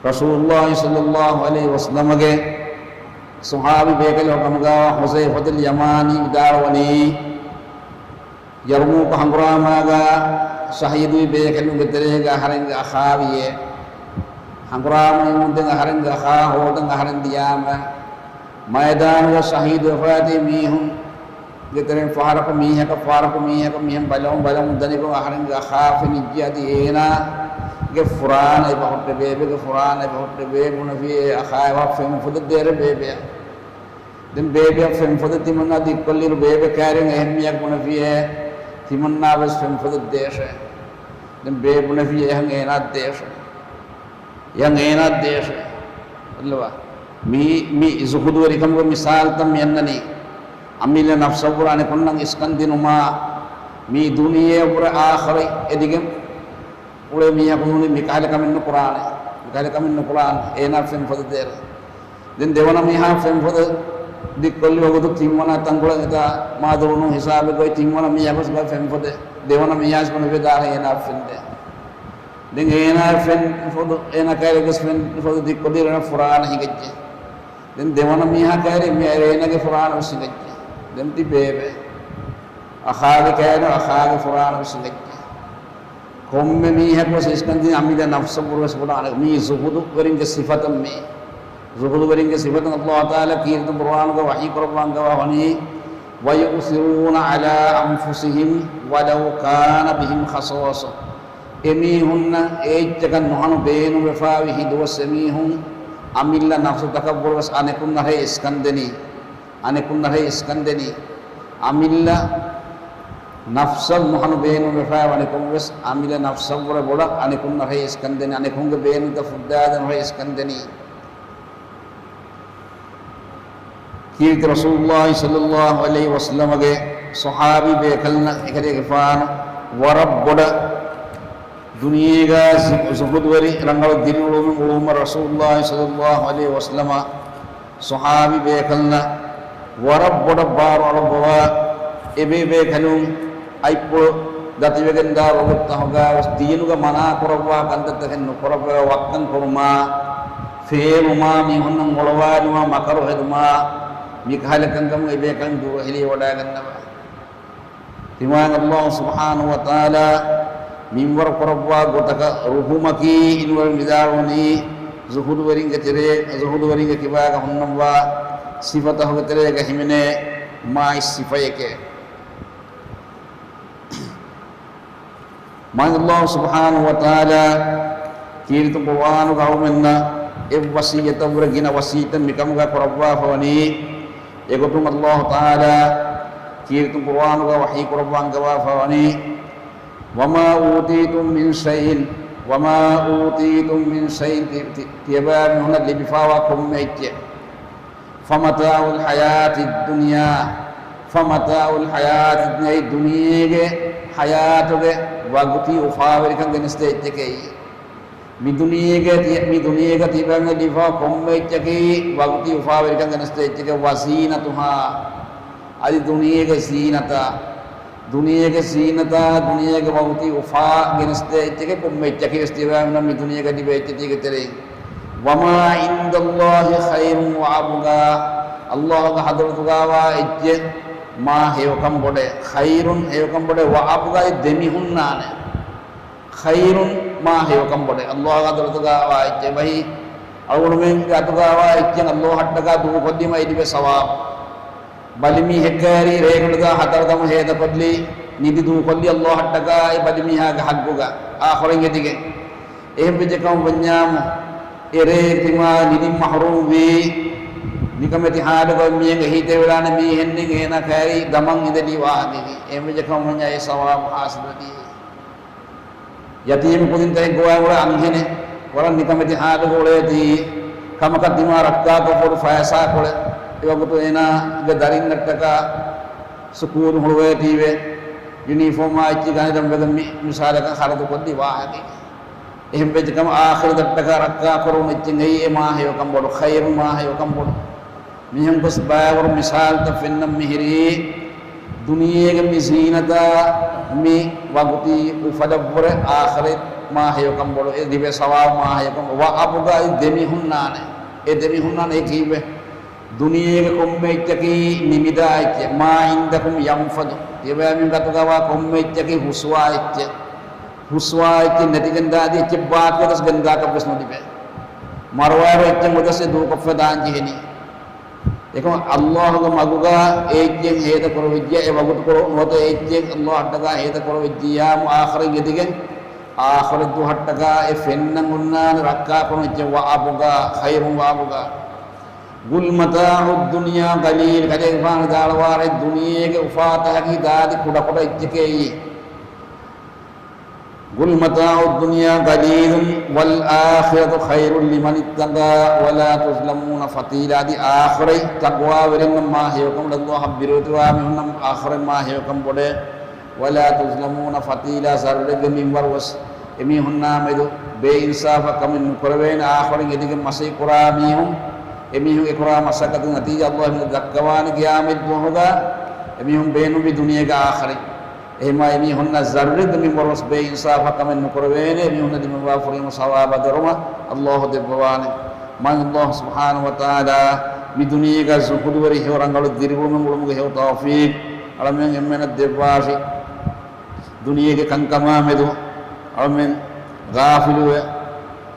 ރަސޫލުއްލާހި ޞައްލައްލާހު ޢަލައިހި ވަސައްލަމަގެ ޞަޙާބީ ބޭކަލެއް ކަމުގަ ޙުޛައިފަތުލް ޔަމާނީ ވިދާޅުވަނީ، ޔަރުމޫކު ހަނގުރާމާގަ ޝަހީދުވި ބޭކަލުންގެ ތެރޭގަ އަހަރެންގެ އަޚާވިޔޭ. ހަނގުރާމައިމުންދެން އަހަރެންގެ އަޚާ ހޯދަން އަހަރެން ދިޔާމަ، މައިދާނުގަ ޝަހީދުވެފައިތި މީހުން ގެ ތެރެއިން ފަހަރަކު މީހަކަށް، ފަހަރަކު މީހަކަށް މިހެން ބަލަމުން ބަލަމުން ދަނިކޮށް އަހަރެންގެ އަޚާ ފެނިއްޖެ. އަދި އޭނާގެ ފުރާނަ އެބަހުއްޓެ ބޭބެގެ ފުރާނަ އެބަހުއްޓެ ބޭބެ ބުނެފި އޭ އަޚާ އެބަ ފެންފޮދެއް ދޭށޭ ބޭބެއަށް. ދެން ބޭބެއަށް ފެންފޮދެއް ތިމަންނާ ދިއްކޮށްލިއިރު ބޭބެ ކައިރިން އެހެން މީހަކު ބުނެފިއޭ ތިމަންނާ ވެސް ފެންފޮދެއް ދޭށޭ. ދެން ބޭބެ ބުނެފިއޭ އެހެން އޭނާ ދޭށޭ. އެހެން އޭނާ ދޭށޭ. ބައްލަވާ. މި، މި ޒުހުދުވެރިކަމުގެ މިސާލުތައް މި އަންނަނީ. އަމިއްލަ ނަފްސަށްވުރެ އަނެކުންނަށް އިސްކަން ދިނުމާ، މި ދުނިޔެއަށްވުރެ އާޚިރަތް އެދިގެން އުޅޭ މީހަކު ނޫނީ މިކަހަލަ ކަމެއް ނުކުރާނެ. މިކަހަލަ ކަމެއް ނުކުރާނެ. އޭނާ ފެންފޮދެއް ދޭށޭ. ދެން ދެވަނަ މީހާ ފެންފޮދެއް ދިއްކޮށްލި ވަގުތު ތިންވަނަ ތަންކޮޅަށް އެތާ މާދުރުނު ހިސާބެއް ގޮތް ތިންވަނަ މީހަކު ވެސް ފެންފޮދެއް. ދެވަނަ މީހާ ވެސް ބުނެފި ދާށޭ އޭނާ ފެންދޭ. ދެން އޭނާ ފެންފޮދު، އޭނާ ކައިރި ގޮސް ފެންފޮދު ދިއްކޮށްލިއިރު އޭނާ ފުރާނަ ހިނގައްޖެ. ދެން ދެވަނަ މީހާ ކައިރި މި އޭނާގެ ފުރާނަ ވެސް ހިނގައްޖެ. ދެން ތި ބޭބެ. އަޚާގެ ކައިރި އަޚާގެ ފުރާނަ ވެސް ހިނގައްޖެ. ކޮންމެ މީހަކު ވެސް އިސްކަން ދިނީ އަމިއްލަ ނަފްސަށްވުރެ ވެސް ބުނާނެ. މީ ޒުހުދުވެރިންގެ ސިފަތައް މީ. ޒުހުދުވެރިންގެ ސިފަތައް އައްލާހު ތަޢާލާ ކީރިތި ޤުރުއާނުގަ ވަޙީ ކުރައްވާ އަންގަވާ ވަނީ، وَيُؤْثِرُونَ عَلَى أَنفُسِهِمْ وَلَوْ كَانَ بِهِمْ خَصَاصَةٌ. އެމީހުންނަށް އެއްޗަކަށް ނުހަނު ބޭނުންވެފާވި ހިނދުވެސް އެމީހުން އަމިއްލަ ނަފްސުތަކަށްވުރެ ވެސް އަނެކުންނަށޭ އިސްކަންދެނީ. އަނެކުންނަށޭ އިސްކަންދެނީ. އަމިއްލަ ނަފްސަށް ނުހަނު ބޭނުންވެފާ ވަނިކޮށް ވެސް އަމިއްލަ ނަފްސަށްވުރެ ބޮޑަށް އަނެކުންނަށޭ އިސްކަންދެނީ. އަނެކުންގެ ބޭނުންތައް ފުއްދާދޭން އިސްކަންދެނީ. ކީރިތި ރަސޫލުﷲ ޞައްލަﷲ ޢަލައިހި ވަސައްލަމަގެ ޞަޙާބީ ބޭކަލުންނަށް އެކަލޭގެފާނު ވަރަށް ބޮޑަށް ދުނިޔޭގަ ޒު-، ޒުހުދުވެރި ރަނގަޅު ދިރިއުޅުމުން އުޅުމަށް ރަސޫލުﷲ ޞައްލަﷲ ޢަލައިހި ވަސައްލަމަ ޞަޙާބީ ބޭކަލުންނަށް ވަރަށް ބޮޑަށް ބާރު އަޅުއްވަވާ، އެބޭބޭކަލުން އަތްޕުޅު ދަތިވެގެންދާ ވަގުތުތަހުގަ ވެސް ދީނުގަ މަނާ ކުރައްވާ ކަންތައްތަކެއް ނުކުރައްވަވާ، ވައްކަން ކުރުމާ، ފޭލުމާ، މީހުންނަށް އޮޅުވާލުމާ، މަކަރު ހެދުމާ، މިކަހަލަ ކަންކަމުން އެބޭކަލުން ދުރުހެލިވަޑައިގަންނަވާ. ތިމާ އައްލާހު ސުބްޙާނަހު ވަތަޢާލާ މިންވަރު ކުރައްވާ ގޮތަކަށް ރުހުމަކީ އިންވަރު ވިދާޅުވަނީ ޒުހުދުވެރިންގެ ތެރޭ، ޒުހުދުވެރިންގެ ކިބާގަ ހުންނަންވާ ސިފަތަހުގެ ތެރޭގަ ހިމެނޭ މާތް ސިފައެކޭ. މާތް އައްލާހު ސުބްޙާނަހު ވަތަޢާލާ ކީރިތި ޤުރުއާނުގަ އަޅުމެންނަށް އެއް ވަޞިއްޔަތަށްވުރެ ގިނަ ވަޞިއްޔަތެއް މިކަމުގަ ކުރައްވާފަ ވަނީ. އެގޮތުން އައްލާހު ތަޢާލާ ކީރިތި ޤުރުއާނުގަ ވަޙީ ކުރައްވާ އަންގަވާފަ ވަނީ، وَمَا أُوتِيتُم مِّن شَيْءٍ، وَمَا أُوتِيتُم مِّن شَيْءٍ، ތި-، ތި-، ތިޔަބައިމީހުންނަށް ލިބިފައިވާ ކޮންމެ އެއްޗެއް، فَمَتَاعُ الْحَيَاةِ الدُّنْيَا، فَمَتَاعُ الْحَيَاةِ الدُّنْيَا، އެއީ ދުނިޔޭގެ ޙަޔާތުގެ ވަގުތީ އުފާވެރިކަން ގެނެސްދޭ އެއްޗެކޭ. މި ދުނިޔޭގަ ތި-، މި ދުނިޔޭގަ ތިބެން ލިބިފަ ކޮންމެ އެއްޗަކީ ވަގުތީ އުފާވެރިކަން ގެނެސްދޭ އެއްޗެކޭ، وَزِينَتُهَا، އަދި ދުނިޔޭގެ ޒީނަތާ، ދުނިޔޭގެ ޒީނަތާ، ދުނިޔޭގެ ވަގުތީ އުފާ ގެނެސްދޭ އެއްޗެކޭ ކޮންމެ އެއްޗަކީ ވެސް ތިބެން މި ދުނިޔޭގަ ލިބޭ އެއްޗެތީގެ ތެރެއިން. وَمَا عِندَ اللَّهِ خَيْرٌ وَأَبْقَىٰ، އައްލާހުގެ ޙަޟްރަތުގަވާ އެއްޗެއް މާ ހެޔޮކަން ބޮޑޭ، خَيْرٌ ހެޔޮކަން ބޮޑޭ، وَأَبْقَىٰ ދެމިހުންނާނެ. خَيْرٌ މާ ހެޔޮކަން ބޮޑޭ. އައްލާހުގެ ޙަޟްރަތުގަވާ އެއްޗެއް ބަހީ، އަޅުގަނޑުމެންގެ އަތުގަވާ އެއްޗެއް އައްލާހަށްޓަކާ ދޫކޮށްލީމަ އެ ލިބޭ ސަވާބު. ބަލިމީހެއް ކައިރީ ރޭގަނޑުދާ ހަތަރު ދަމު ހޭދަކޮށްލީ، ނިދި ދޫކޮށްލީ އައްލާހަށްޓަކާ އެ ބަލިމީހާގެ ޙައްޤުގަ އާޚިރަތް އެދިގެން. އެހެން ވެއްޖެ ކަމަށް ވަންޏާމު، އެ ރޭ ތިމާ ނިދިން މަޙްރޫމް ވީ، ނިކަމެތި ޙާލުގަ މީހެއް އެހީތެރިވެލާނެ މީހެއް ނެތް އޭނާ ކައިރީ ދަމަން އިނދެލީ ވާހަކައިގެ. އެހެން ވެއްޖެ ކަމަށް ވަންޏާ އެ ސަވާބު ޙާޞިލުވެދީ. ޔަތީމު ކުދިންތަކެއް ގޮވާ އުޅޭ އަންހެނެއް، ވަރަށް ނިކަމެތި ޙާލުގަ އުޅޭތީ، ކަމަކަށް ދިމާ ރައްކާކޮށް ބޮޑު ފައިސާކޮޅެއް، އެވަގުތު އޭނާގެ ދަރިންނަށްޓަކާ ސުކޫލު ހުޅުވޭތީވެ، ޔުނީފޯމާ އެއްޗެއް ގަނެލަން ވެގެން މި މިސާލަކަށް ޚަރަދުކޮށްލި ވާހަކައެއް. އެހެން ވެއްޖެ ކަމަށް އާޚިރަތަށްޓަކާ ރައްކާކުރުން އެއްޗެއް އެއީ އެ މާ ހެޔޮކަން ބޮޑު، ޚައިރު މާ ހެޔޮކަން ބޮޑު. މިހެން ގޮސް ބައިވަރު މިސާލުތައް ފެންނަން މިހިރީ، ދުނިޔޭގެ މި ޒީނަތާ މި ވަގުތީ އުފަލަށްވުރެ އާޚިރަތް މާ ހެޔޮކަން ބޮޑު، އެ ލިބޭ ސަވާބު މާ ހެޔޮކަން ބޮޑު. ވަ އަބުގާ އެ ދެމިހުންނާނެ، އެ ދެމިހުންނާނެ އެ ކީއްވެ؟ ދުނިޔޭގެ ކޮންމެ އެއްޗަކީ ނިމިދާ އެއްޗެއް، މާ އިންދަކުމް ޔަންފަދު. ތިޔަބައިމީހުން އަތުގަވާ ކޮންމެ އެއްޗަކީ ހުސްވާ އެއްޗެއް. ހުސްވާ އެއްޗެއް ނެތިގެން ދާދި އެއްޗެއް ބާކީ ގޮތަސް ގެންދާކަށް ވެސް ނުލިބޭ. މަރުވާއިރު އެއްޗެއް ގޮތަސް އެ ދޫކޮށްފަ ދާން ޖެހެނީ. އެކަމަ ﷲ ގެ މަގުގަ އެއްޗެއް ހޭދަ ކުރެވިއްޖެ، އެ ވަގުތުކޮޅު ނުވަތަ އެއްޗެއް ﷲ އަށްޓަކާ ހޭދަ ކުރެވިއްޖިއްޔާމު އާޚިރަތް އެދިގެން، އާޚިރަތް ދުވަހަށްޓަކާ އެ ފެންނަން އޮންނާނެ ރައްކާކުރުން އެއްޗެއް، ވައަބުގާ، ޚައިރުން ވައަބުގާ. قل متاع الدنيا قليل، ކަލޭގެފާނު ވިދާޅުވާށޭ، ދުނިޔޭގެ އުފާތަކަކީ ދާދި ކުޑަކުޑަ އެއްޗެކޭ. قل متاع الدنيا قليل والآخرة خير لمن اتقى ولا تظلمون فتيلا. އަދި އާޚިރަތް ތަޤްވާވެރިންނަށް މާ ހެޔޮކަމު، ﷲ އަށް ބިރުވެތިވާ މީހުންނަށް އާޚިރަތް މާ ހެޔޮކަން ބޮޑޭ. ولا تظلمون فتيلا، ޒައްރެއްގެ މިންވަރު ވެސް އެމީހުންނާ މެދު ބޭއިންސާފާ ކަމެއް ނުކުރެވޭނެ. އާޚިރަތް އެދިގެން މަސައްކަތް ކުރާ މީހުން، އެމީހުން އެކުރާ މަސައްކަތުގެ ނަތީޖާ ﷲ އެމީހުން ދައްކަވާނެ ޤިޔާމަތް ދުވަހުގަ. އެމީހުން ބޭނުންވީ ދުނިޔޭގަ އާޚިރަތް. އެހެމާ އެމީހުންނަށް ޒައްރެއްގެ މިންވަރު ވެސް ބޭއިންސާފާ ކަމެއް ނުކުރެވޭނެ. އެމީހުންނަށް ދިމަވާ ފުރިހަމަ ސަވާބާ ދަރުމަ ﷲ ދެއްވަވާނެ. މާތް ﷲ ސުބްޙާނަހޫ ވަތަޢާލާ މި ދުނިޔޭގަ ޒުހުދުވެރި ހެޔޮ ރަނގަޅު ދިރިއުޅުމެއް އުޅުމުގެ ހެޔޮ ތައުފީޤް އަޅަމެން އެންމެނަށް ދެއްވާށި. ދުނިޔޭގެ ކަންކަމާ މެދު އަޅަމެން ޣާފިލުވެ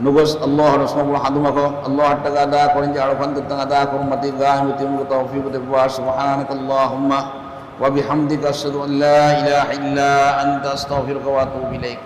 ނުގޮސް، ﷲ ރަސްމަ ބުޅަ ހަނދުމަކޮށް، ﷲ އަށްޓަކާ އަދާކުރަންޖެ އަޅުކަންތައްތައް އަދާކުރުން މަތީ ގާއިމު ތިބުމުގެ ތައުފީޤު ދެއްވާށި. سبحانك اللهم وبحمدك، أشهد أن لا إله إلا أنت، أستغفرك وأتوب إليك.